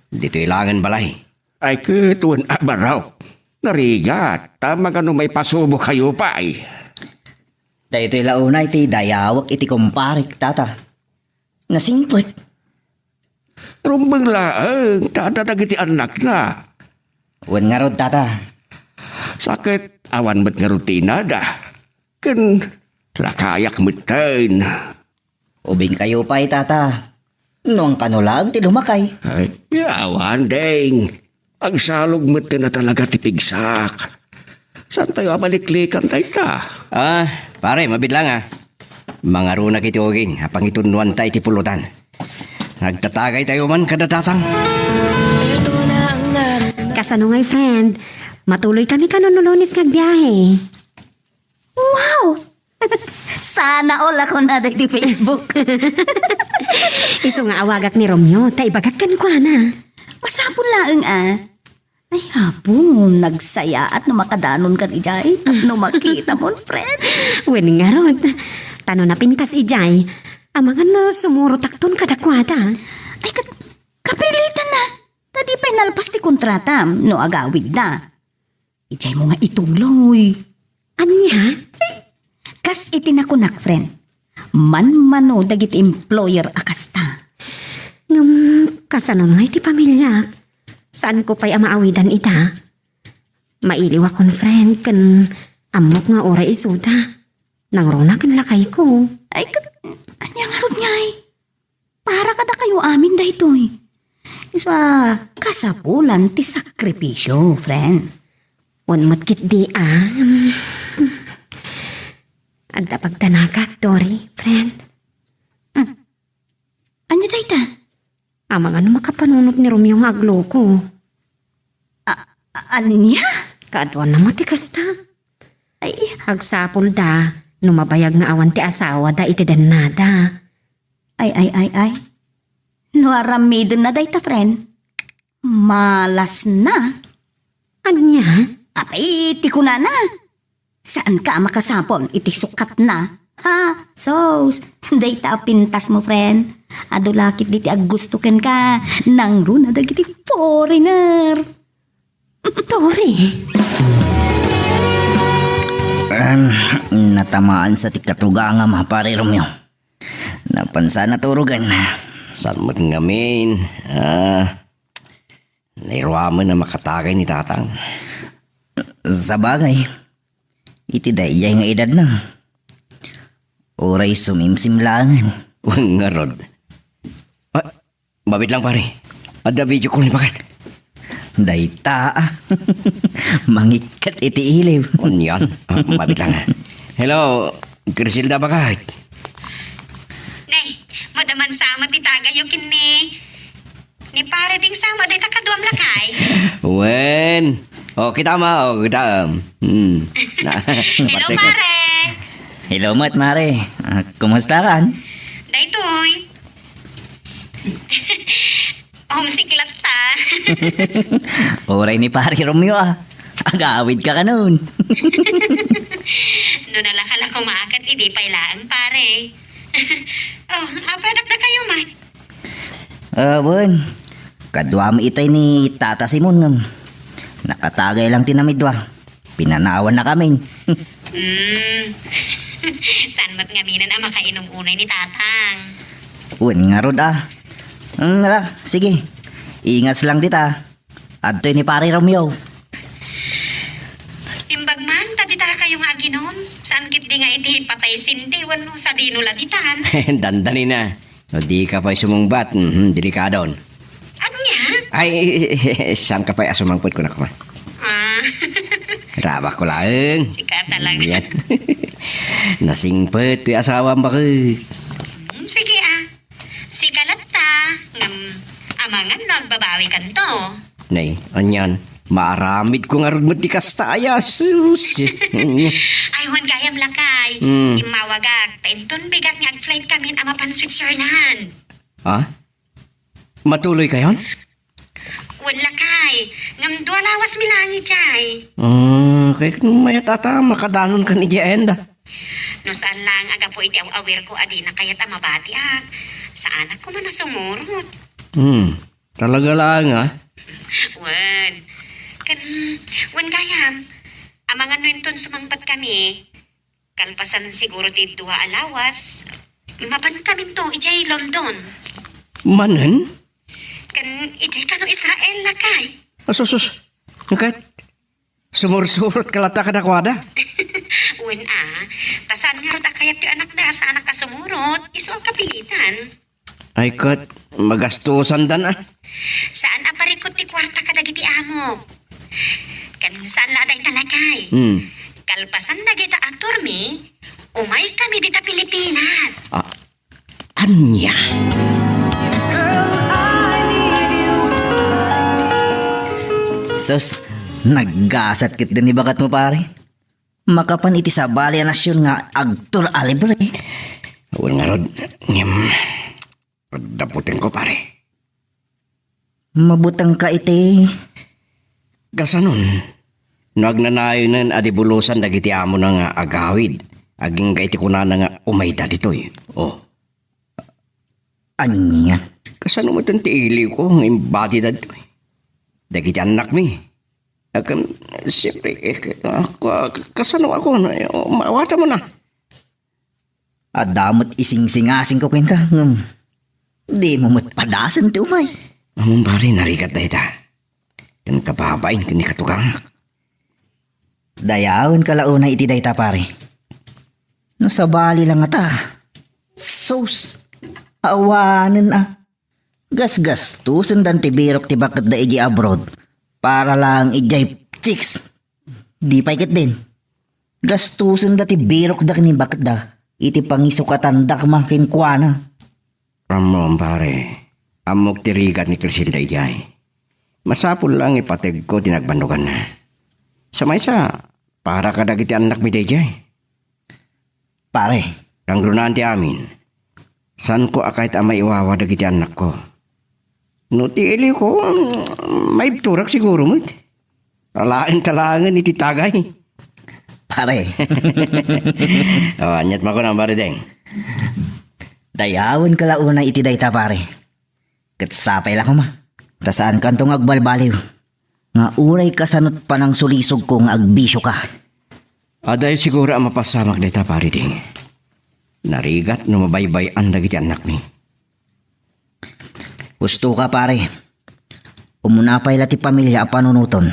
ditoy laengen balay. Ay, ket wen a, Barok. Narigat, ta magano maipasubo kayo pay. Daytoy la unay ti dayawek iti kumparek, tata. Nasingpet. Rumbeng laeng, tata, dagiti annakna. Wen ngarud, tata. Sa ket awan met ngarud ti inada. Ken lakayak metten. Ubingkayo pay, tata. No, ang kano laeng ti lumakay. Ay, awan, Deng. Agsalog met na talaga ti pigsak. Saantayo a maliklikan dayta? Ah, pare, mabit lang, ah. Mangarunak iti uging a pangitunnoanta iti pulutan. Nagtatagaytayo man kada tatang. Kasano ngay, friend? Matuloy kami kano no Lunes nga agbiahe? Wow! Sana all ako na daydi Facebook. Isu nga awagak ni Romeo, ta ibagak kenkuana. Masapul laeng, ah. Ay, Apo, nagsayaat no makadanon kan ijay, no makita mon, friend. Wen ngarud, ta no napintas ijay, amangan no sumurotakton kadakuada. Ay, kat-, kapilitan na. Ta di pay nalpas ti kontratam no agawidda. Ijay mo nga ituloy. Ania? Kas iti nakunak, friend. Manmano dagiti employer a kasta. Ngem, kasano nga iti pamiliak? Saanko pay a maawidan ita? Mailiwakon, friend, ken ammok nga uray isuda. Nangruna ken lakayko. Ay, kat-, ania ngarud ngay? Para kadakayo amin daytoy. Isu a kasapulan ti sakripisio, friend. Wen met ketdi, ah. Adda pagdanagak, Dory, friend. Hmm. Ania dayta? Amangan no makapanunot ni Romeo nga agloko. A-, a-, ania? Kaaduanna met ti kasta. Ay, agsapulda no mabayag nga awan ti asawada iti dennada. Ay, ay, ay, ay. No aramidenna dayta, friend, malasna. Ania? Apay, ti kunana. Saanka a makasapul iti sukatna. Ha? Sus, dayta a pintasmo, friend. Adu la ketdi ti aggusto kenka. Nangruna dagiti foreigner. Tori. Em, natamaan sa ti katugangam, Pare Romeo. Napansa naturogan. Saan met ngamin? Ah, nairuamen a makatagay ni Tatang. Sabagay, iti daydiay nga edadna, uray sumimsim laengen. Wen ngarud. Ah, Mabit lang, pare. Adda video call ni Bakat. Dayta, ah. Mangikkat iti iliw. Anian? Ah, mabit lang, ah. Hello, Griselda Bakat. Nay, madaman sama ti tagayo ken ni, ni Pare Ding sama dayta kaduam lakay. Wen. O, kita ma, o, kita. Hmm. Hello, pare. Hello, Mat, Mare. Ah, kumusta kan? Daytoy. Homesick latta. Uray ni Pare Romeo, ah. Agawid ka kanon. No nalakalako maakat, idi pay laeng, pare. Oh, apay dakdakayo, Mat? Ah, wen. Kaduam itay ni Tata Simon ngem. Nakatagay lang ti namidua. Pinanawan na kami. Hmm. Saan met ngaminen a makainom unay ni Tatang? Wen ngarud, ah. Hmm, ala, sige. Ingas lang dita. Adtoy ni Pare Romeo. Timbag man, ta dita kayo nga aginom. Saan ketdi nga iti patay sindi, wenno sadino la ditan? Dandani na. No di ka pay sumungbat, mhm, delikadon. Ania? Ay, saan ka pay a sumangpet, kunak man? Ah. Rabak ko laeng. Sika talaga. Yan. Nasingpet ti asawam, bakit? Hmm, sige, ah. Sika latta. Ngem, amangan no agbabawi kanto. Nay, anian, maaramid ko ngarud met ti kasta aya, sus. Ay, wen gayam lakay. Hmm. Immawagak, ta inton bigat nga ag-flight kamin a mapan Switzerland. Ha? Matuloy kayon? Wen lakay, ngem dua lawas mi laeng idiay. Ah, kay mayat ata makadanon kan idiay enda. No saan laeng a gapu iti aw-awir ko a dina kayat a mabatiak, saanak koma a sumurot. Hmm. Talaga laeng, ah. Wen. Ken, wen gayam, amangan no inton sumangpet kami, kalpasan siguro ti dua a lawas, mapan kaminto idiay London. Manen? Ken idiay kano Israel, lakay. Asus, sus. Ket sumursurot ka latta kadakuada? Wen a, ta saan ngarud a kayat ti anakda a saanak a sumurot, isu a kapilitan. Ay ket, magastusandan a. Saan a parikut ti kuarta kadagiti amok. Ken saan la a dayta, lakay. Hmm. Kalpasan dagita a tourmi, umay kami dita Pilipinas. Ah, ania? Sus, naggasat ketdin ni baketmo, pare. Makapan iti sabali a nasion nga agtour a libre. Wen ngarud, ngem, daputenko, pare. Mabutengka iti. Kasanon, no agnanayonen a di bulosan dagiti amona nga agawid, agingga iti kunana nga umayda ditoy. Oh. Ania? Kasano met ti iliwko nga imbati dagitoy? Dagiti annakmi. Agam, siyempre, eh, ka-, ka-, kasano ako? Maawatan mo na. Adda met isingsingasingko kenka, ngem dimo met padasen ti umay. Ammom, pare, narigat dayta. Ken kababain ken ni katugangak. Dayawenka la unay iti dayta, pare. No sabali la ngata. Sus, awanen a. Gasgastusendan ti birok ti baketda idiay abroad para laeng idiay chicks. Di pay ketdin. Gastusenda ti birokda ken ni baketda iti pangisukatanda koma kenkuana. Ammom, pare, ammok ti rigat ni Criselda idiay. Masapul la nga ipategko ti nagbannoganna. Sa maysa, para kadagiti annakmi daydiay. Pare. Kangrunaan ti amin. Saanko a kayat a maiwawa dagiti annakko. No ti iliwko, mm, maibturak siguro met. Alaen ta laengen iti tagay. Pare. Oh, aniat makunam, Pare Deng? Dayawenka la unay iti dayta, pare. Ket sapay la koma. Ta saankanto nga agbalbaliw nga uray kasanot panangsulisogko nga agbisioka. Adayo siguro a mapasamak dayta, Pare Ding. Narigat no mabaybay-an dagiti annakmi. Husto ka, pare. Umuna pay la ti pamilia a panunoton,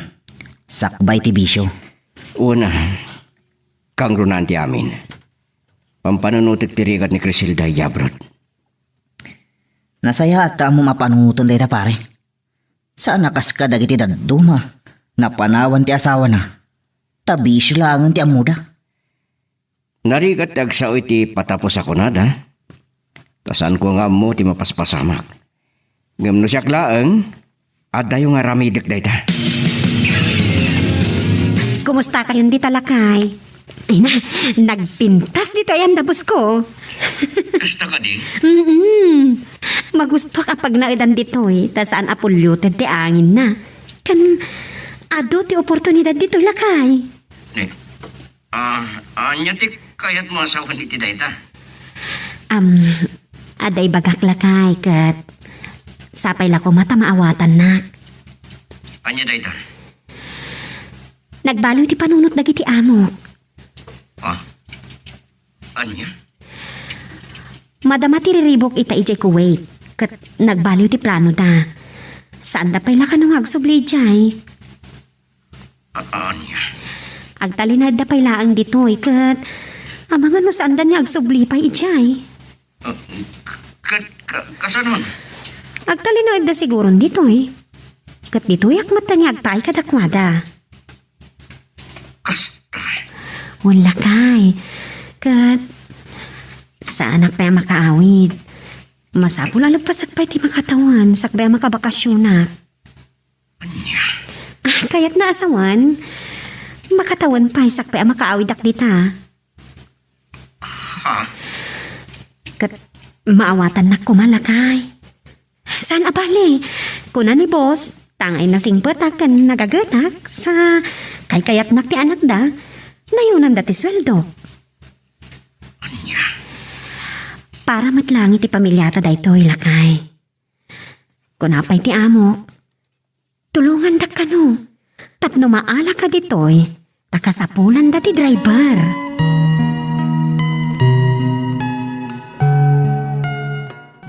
sakbay ti bisio. Una, kangrunaan ti amin. Pampanunotek ti rigat ni Criselda idiay abroad. Nasayaat ta ammom a panunoten dayta, pare. Saan a kas kadagiti dadduma, napanawan ti asawana, ta bisio laengen ti ammoda. Narigat ti agsao iti patapos a kunada, ta saanko nga ammo ti mapaspasamak. Ngem no siak laeng, adayo nga aramidek dayta. Kumustakayon dita, lakay? Ay na, nagpintas ditoy andabus ko. Kasta kadi? Mm-mm. Magustuak a pagnaedan ditoy, ta saan a polluted ti anginna. Ken, adu ti oportunidad ditoy, lakay. Ne, ah, ania ti kayatmo a sawen iti dayta? Am, adda ibagak, lakay, ket sapay la koma ta maawatannak. Ania dayta? Nagbaliw ti panunot dagiti amok. Ah? Ania? Madama ti riribuk ita idiay Kuwait, ket nagbaliw ti planoda. Saanda pay la kano nga agsubli idiay. A-, ania? Agtalinaedda pay laeng ditoy, ket amangan no saanda nga agsubli pay idiay. Ah, k-, ket ka-, kasanon? Agtalinaedda siguron ditoy. Ket ditoyak met nga agpaay kadakuada. Kasta. Wen, lakay. Ket saanak pay a makaawid. Masapul a luppasak pay ti makatawen sakbay a makabakasionak. Ania? Ah, kayatna a sawen, makatawen pay sakbay a makaawidak dita. Ha? Ket maawatannak koma, lakay. Saan a bale, kuna ni boss, tangay nasingpetak ken nagagetak sa kaykayatnak ti anakda, nayonanda ti sueldo. Ania? Para met laeng iti pamiliata daytoy, lakay. Kuna pay ti amok, tulongandak kano tapno maalaka ditoy ta kasapulanda ti driver.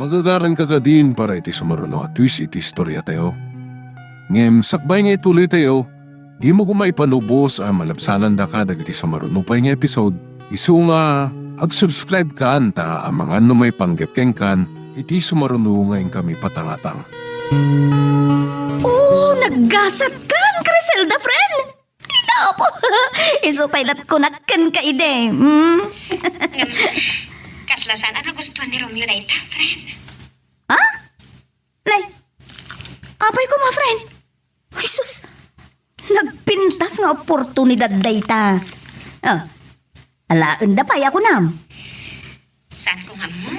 Magagaranka kadin para iti sumaruno a twist iti istoriatayo. Ngem sakbay nga ituloytayo, dimo koma ipanubos a malabsanandaka dagiti sumaruno pay nga episode, isu nga agsubscribe kan ta amangan no maipanggep kenkan Iti sumaruno nga inkami patangatang. Oh, naggasat kan, Criselda, friend! Inapo! Isu pay lat kunak kenka idi. Hmm? Ngem, kasla saan a nagustuan ni Romeo dayta, friend? Ha? Nay, apay koma, friend? Ay, sus! Nagpintas nga oportunidad dayta. Oh, alaenda pay a kunam. Saan ko nga ammo?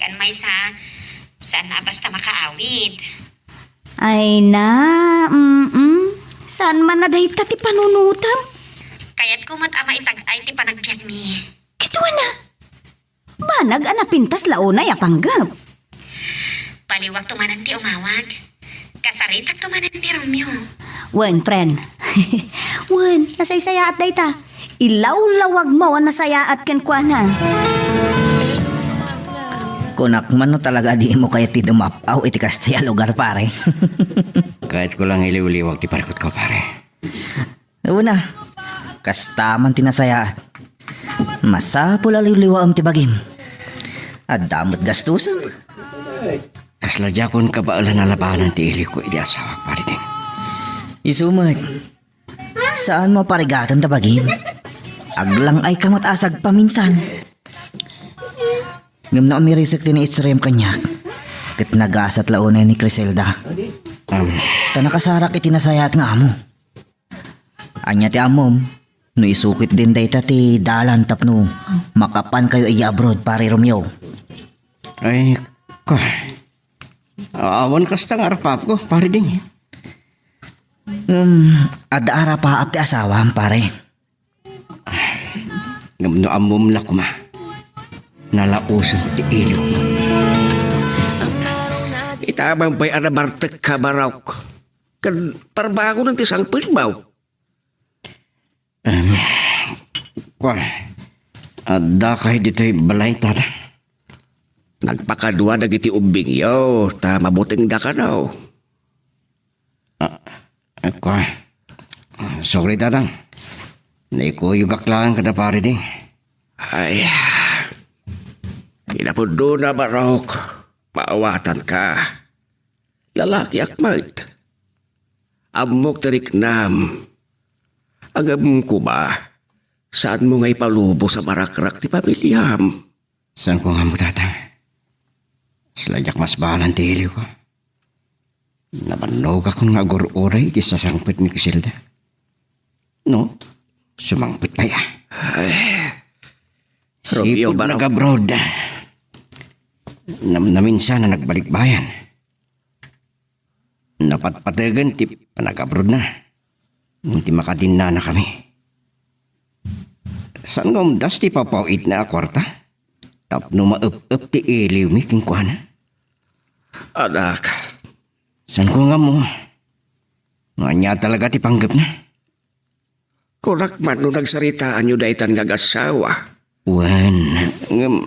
Kan maysa, saan a basta makaawid. Ay na, mm-mm. Saan man a dayta ti panunutam? Kayatko met a maitag-ay ti panagbiagmi. Kituan na. Banag a napintas la unay a panggep. Baliwakto manen ti umawag. Kasaritakto manen ni Romeo. Wen, friend. Wen, nasaysayaat dayta. Ilawlawagmo a nasayaat kenkuana. Kunak man no talaga a dimo kayat ti dumap-aw iti kasta a lugar, pare. Kayatko lang iliwliwag ti parikutko, pare. Una, kasta man ti nasayaat. Masapul a liwliwaem ti bagim. Adda met gastusem. Kasla diakon kabaelan a labanan ti iliwko iti asawak, pare Ding. Isu met, saanmo a parigaten ta bagim. Aglang-ayka met a sagpaminsan. Ngem no umirisek ti naistoryaem kaniak, ket nagasat la unay ni Criselda. Am. Ta nakasarak iti nasayaat nga amo. Ania ti ammom no isu ketdin dayta ti dalan tapno makapankayo idiay abroad, pare Romeo? Ay, ka. Awan kasta nga arpapko, pare Ding. Ngem, adda arapaap ti asawam, pare. Ngem no ammom la koma, nalausem ti iliw. Itamam pay a nabartekka, Barok. Ken parbangonen ti sangpetmo. Em, kua, adda kay ditoy balay, tata? Nagpakadua dagiti ubbingyo, ta mabutengda kano. Ah, ah, kua. Ah, sorry, Tatang. Naikuyogak laeng kada pare Ding. Ay, kinapudno na, Barok. Maawatanka. Lalakiak met. Ammok ti riknam. Ngem koma, saanmo nga ipalubos a marakrak ti pamiliam? Saan ko nga ammo, Tata? Sila diak masbalan ti iliwko. Nabannogakon nga agur-uray iti sasangpet ni Criselda. No? Sumangpet pay a. Ay, Romeo, sipud Barok. Nag-abroad. Nam-, naminsan a nagbalikbayan. Napatpategen ti panag-abroadna. Iti makadinnanakami. Saan nga umdas ti papaw-itna a kuarta? Tapno maep-ep ti iliwmi kenkuana? Anak. Saan ko nga ammo? Ania talaga ti panggepna? Kunak man no nagsaritaanyo daytan nga agassawa. Wen, ngem,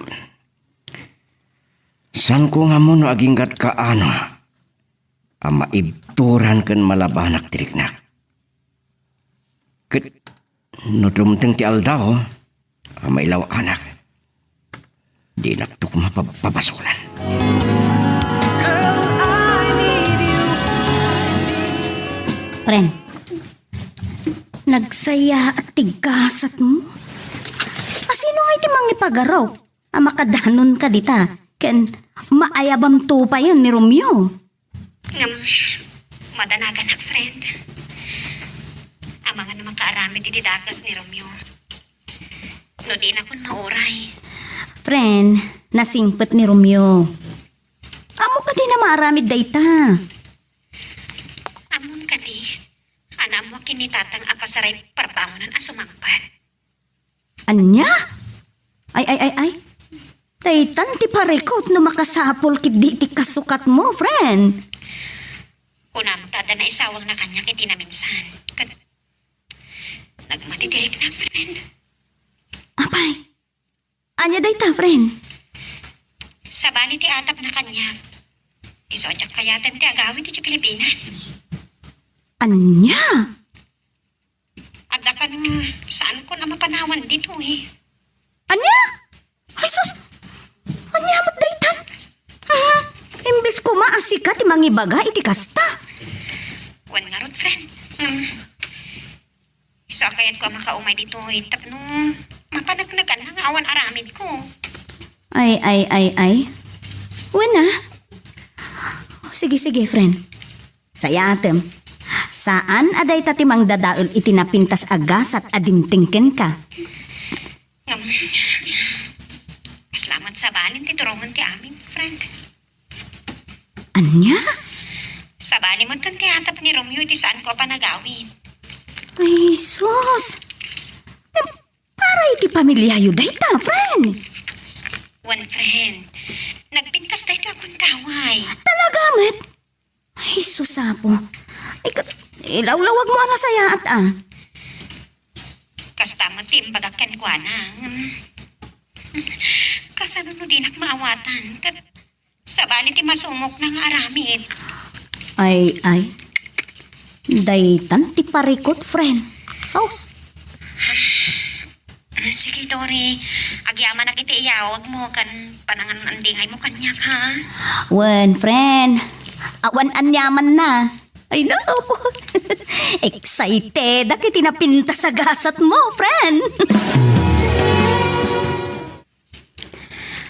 saan ko nga ammo no agingga't kaano a maibturan ken malabanak ti riknak. Ket no dumteng ti aldaw a mailaw-anak, dinakto koma pab-, pabasolan. Pren, nagsayaat ti gasatmo? Asino nga iti mangipagarup a makadanonka dita ken maayabamto payen ni Romeo? Ngem, madanaganak, friend. Amangan a makaaramid iti dakes ni Romeo. No dinakon mauray. Friend, nasingpet ni Romeo. Ammo kadi a maaramid dayta? Ammon kadi, a naammoak ken ni Tatang a pasaray parbangonan a sumangpet. Ania? Ay, ay, ay, ay. Daytan ti parikut no makasapul ketdi ti kasukatmo, friend. Kunam ta adda naisawangna kaniak iti naminsan. Ket nagmati ti riknak, friend. Apay, ania dayta, friend? Sabali ti atapna kaniak, isu a diak kayaten ti agawid idiay Pilipinas. Ania? Adda kano, saankon a mapanawan ditoy. Ania? Ay, sus! Ania met daytan? Sika ti mangibaga iti kasta. Wen ngarud, friend. Hmm. Isu a kayatko a makaumay ditoy tapno mapaneknekanna nga awan aramidko. Ay, ay, ay, ay. Wen a. Sige, sige, friend. Sayatem. Saan a dayta ti mangdadael iti napintas a gasat a dimteng kenka. Ngem, kasla met sabali ti durongem ti amin, friend. Ania? Sabali met ken ti atap ni Romeo iti saanko a panagawid. Ay, sus! Em, para iti pamiliayo dayta, friend. Wen, friend. Nagpintas daytoy a gundaway. Talaga met? Ay, sus, Apo. Ay, kat-, ilawlawag mo a nasayaat, a. Kasta met ti imbagak kenkuana. Ngem, kasano no dinak maawatan? Ket sabali ti masumokna nga aramid. Ay, ay. Daytan ti parikut, friend. Sus. Ah, sige, Tori. Agyamanak iti iyawag mo ken panangan-andingay mo kaniak, ha? Wen, friend. Awan aniamanna. Ay, nako po. Excited ak iti napintas a gasat mo, friend.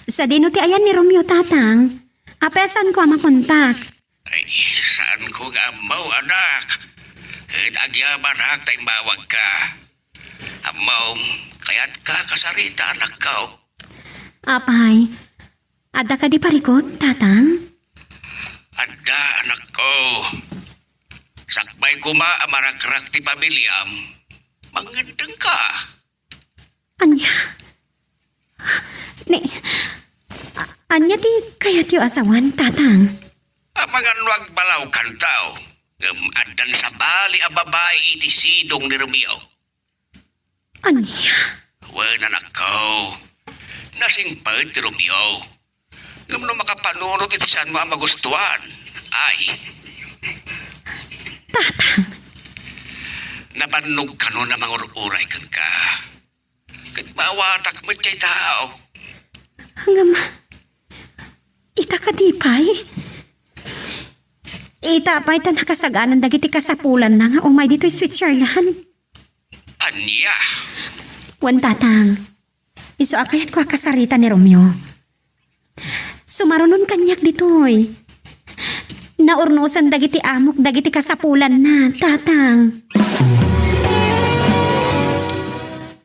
Sadino ti ayan ni Romeo, Tatang? Apay a saanko a makontak? Ay, saanko nga ammo, anak. Ket agyamanak ta immawagka. Ammom, kayatka a kasarita, anakko. Apay, adda kadi parikut, Tatang? Adda, anakko. Sakbay koma a marakrak ti pamiliam, mangngeddengka. Ania? Ni, a-, ania ti kayatyo a sawen, Tatang? Amangan no agbalawkanto, ngem addan sabali a babai iti sidong ni Romeo. Ania? Wen, anakko. Nasingpet ti Romeo. Ngem no makapanunot iti saanmo a magustuan, ay. Tatang. Nabannog kanon a mangur-uray kenka. Ket maawatak met dayta. Ngem, ita kadi pay? Ita pay ta nakasaganan dagiti kasapulanna nga umay ditoy Switzerland? Ania? Wen, Tatang. Isu a kayatko a kasarita ni Romeo. Sumarunon kaniak ditoy. Naurnosan dagiti amok dagiti kasapulanna, Tatang.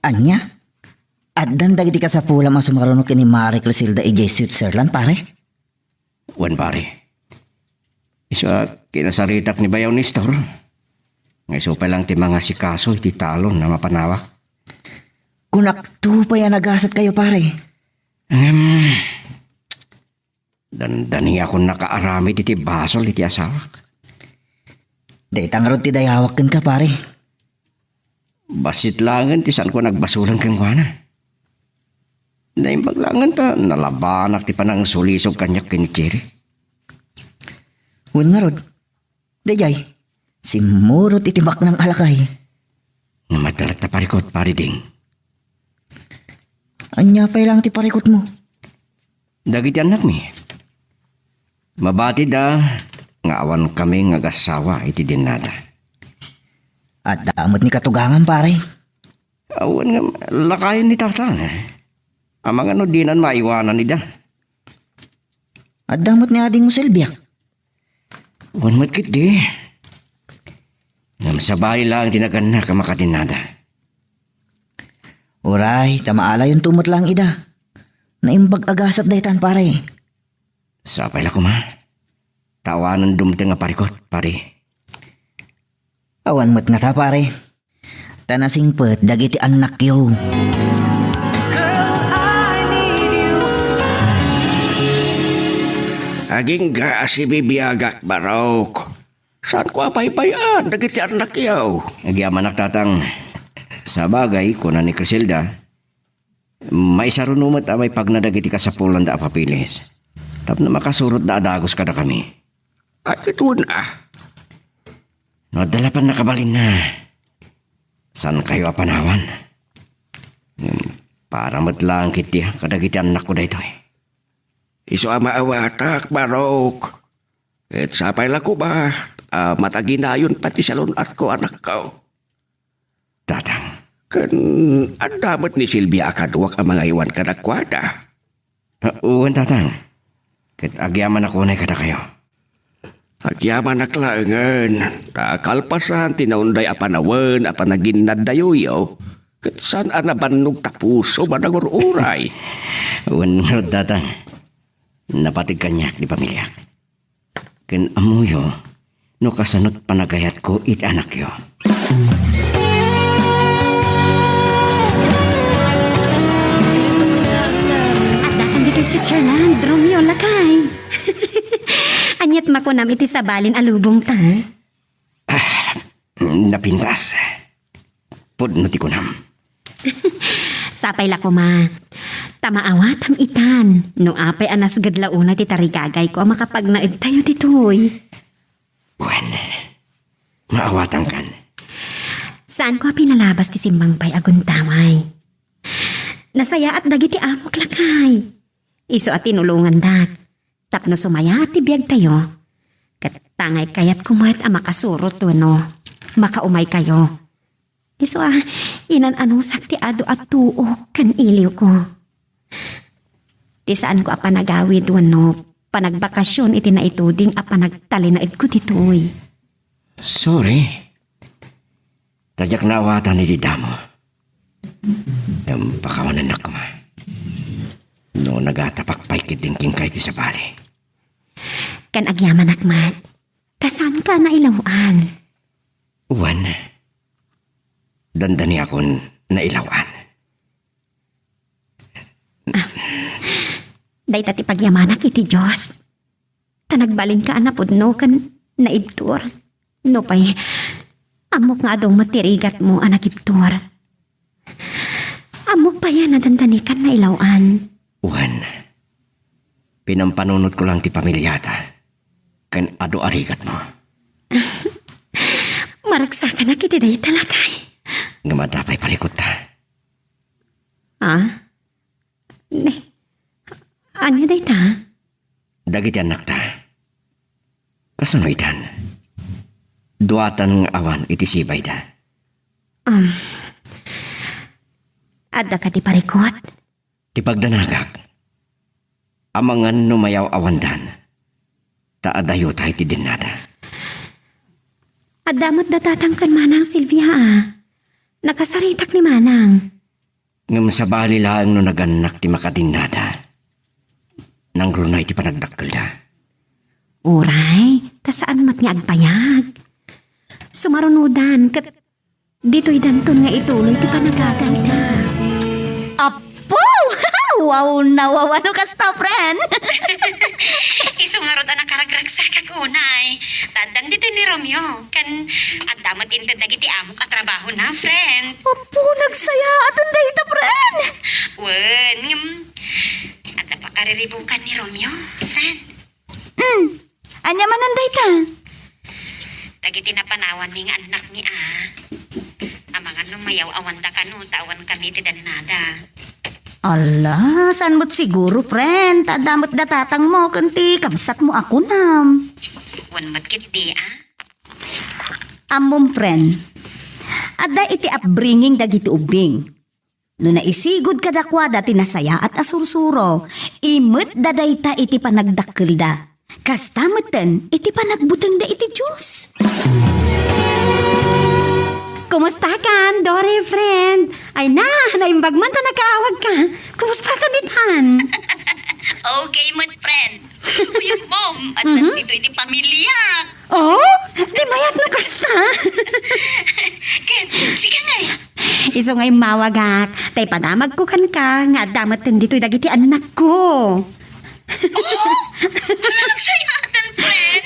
Ania? Addan dagiti kasapulam a sumaruno ken ni Mare Criselda idiay Switzerland, pare? Wen, pare. Isu a kinasaritak ni Bayaw Nestor. Nga isu pay lang ti mangasikaso iti talon a mapanawak. Kunakto pay a nagasatkayo, pare. Ngem, dandaniakon nakaaramid iti basol iti asawak. Dayta ngarud ti dayawak kenka, pare. Bassit laengen ti saanko a nagbasolan kenkuana. Naimbag laengen ta nalabanak ti panangsulisog kaniak ken ni Jerry. Wen ngarud, daydiay, simmurot iti baknang a lakay. Namatay latta parikut, Pare Ding. Ania pay laeng ti parikutmo? Dagiti annakmi. Mabatida nga awankami nga agassawa iti dinnada. Adda met ni katugangam, pare. Awan nga lakayen ni Tatang. Amangan no dinan maiwanan ida. Adda met ni adingmo Silvia. Wen met ketdi. Ngem sabali laeng ti nagannak a makadinnada. Uray, ta maalayonto met laeng ida. Naimbag a gasat daytan, pare. Sapay la koma. Ta awanen dumteng a parikut, pare. Awan met ngata, pare. Ta nasingpet dagiti annakyo. Agingga a sibibiagak, Barok. Saanko a baybay-an dagiti annakyo? Agyamanak, Tatang. Sabagay, kuna ni Criselda, maisaruno met a maipagna dagiti kasapulanda a papeles tapno makasurotda a dagus kadakami. Ay, ket wen a. No adda la pannakabalinna, saankayo a panawan. Ngem para met laeng ketdi kadagiti annakko daytoy. Isu a maawatak, Barok. Ket sapay la koma a mataginayon pay ti salun-atko, anakko. Tatang. Ken adda met ni Silvia a kaduak a mangaywan kadakuada. Ah, wen, Tatang. Ket agyamanak unay kadakayo. Agyamanak laengen, ta kalpasan ti naunday a panawen a panaginnaddayoyo, ket saan a nabannog ta pusom a nangur-uray. Wen ngarud, Tatang. Napatig kaniak ti pamiliak. Ken ammoyo no kasano't panagayatko iti anakyo. Adda kan ditoy Switzerland, Romeo, lakay. Ania't makunam iti sabalin a lubongta? Ah, napintas. Pudno ti kunam. Sapay la koma. Ta maawatam itan, no apay a nasged la unay ti tarigagayko a makapagnaedtayo ditoy. Wen, maawatankan. Saanko a pinalabas ti simmangpay a gundaway. Nasayaat dagiti amok, lakay. Isu a tinulongandak tapno sumayaat ti biagtayo. Ket tangay kayatko met a makasurot wenno makaumaykayo. Isu a inan-anusak ti adu a tuok ken iliwko. Ti saanko a panagawid wenno panagbakasyon iti naituding a panagtalinaedko ditoy. Sorry. Ta diak naawatan iti damo. Ngem pakawanennak koma no nagatapak pay ketdin kenka iti sabali. Ken agyamanak met, ta saanka nailaw-an. Wen, dandaniakon nailaw-an. Dayta ti pagyamanak iti Dios. Ta nagbalinka a napudno ken naibtur. Nupay, ammok nga adu met ti rigatmo a nagibtur. Ammok pay a nadandanikan nailaw-an. Wen, pinampanunotko lang ti pamiliata ken adu a rigatmo. Maragsakanak iti dayta, lakay. Ngem adda pay parikutta. Ah? Ne, ania dayta? Dagiti annakta. Kasano itan? Duatan nga awan iti sibayda. Um, adda kadi parikut? Ti pagdanagak, amangan no mayaw-awandan, ta adayo tay ti dennada. Adda met da tatang ken manang Silvia a. Nakasaritak ni manang. Ngem sabali laeng no nagannak ti makadennada. Nangruna iti panagdakkelda. Uray, ta saan met nga agbayag. Sumarunodan ket ditoy danton nga ituloy ti panagagayda. Apo! Wow, nawawa no kasta, friend! Isu ngarud a nakaragragsakak unay. Taddan ditoy ni Romeo. Ken adda met inted dagiti amok a trabahona, friend. Apo, nagsayaaten dayta, friend. Wen, ngem, adda pakariribukan ni Romeo, friend. Hmm. Ania manen dayta? Dagiti napanawanmi nga annakmi a. Amangan no mayaw-awanda kano ta awan kami ti dennada. Ala, saan met siguro, friend? Ta adda met da tatangmo ken ti kabsatmo a kunam. Wen met ketdi a. Ammom, friend, adda iti upbringing dagiti ubbing. No naisigud kadakuada ti nasayaat a sursuro, imetda dayta iti panagdakkelda. Kasta metten iti panagbutengda iti Dios. Kumustakan, Dory, friend? Ay na, naimbag man ta nakaawagka. Kumustakan itan? Okay met, friend. Uy, Mom, adda Mhm. ditoy ti pamiliak. Oh, di mayat no kasta. Ket, sika ngay. Isu nga immawagak, ta ipadamagko kenka nga adda metten ditoy dagiti annakko. Oh, hala, nagsayaatan, friend.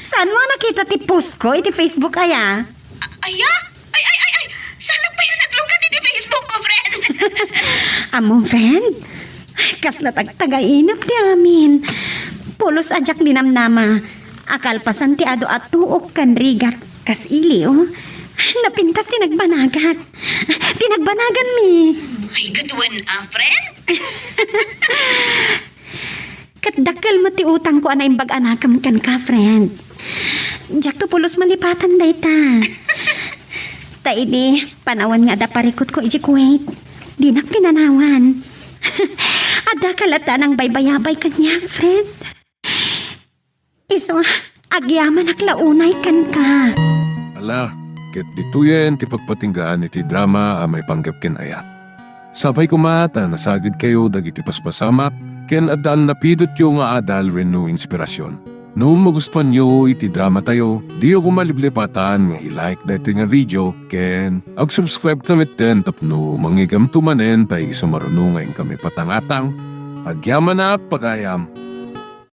Saan mo nakita ti post ko iti Facebook, aya? A-, aya? Ay, ay, ay, ay! Saan pay a naglukat iti Facebook ko, friend? Ammom, friend? Kasla tagtagainep ti amin. Pulos a diak linamnama. A kalpasan ti adu a tuok ken rigat kas iliw, napintas ti nagbanagak. Ti nagbanaganmi. Ay, ket wen a, friend? Dakkel met ti utangko a naimbag a nakem kenka, friend. Diakto pulos malipatan dayta. Ta idi panawen nga adda parikutko idiay Kuwait, dinak pinanawan. Addaka latta a nangbaybayabay kaniak, friend. Isu, agyamanak la unay kenka. Ala, ket ditoyen ti pagpatinggaan iti drama a maipanggep ken ayat. Sapay koma ta nasagidkayo dagiti paspasamak ken adda a napidutyo nga adal wenno inspirasyon. No magustuanyo iti dramatayo, diyo koma liplipatan nga i-like daytoy nga video ken ag-subscribe ta metten tapno mangigamto manen ta isu maruno nga inkami patangatang. Agyamanak pagayam.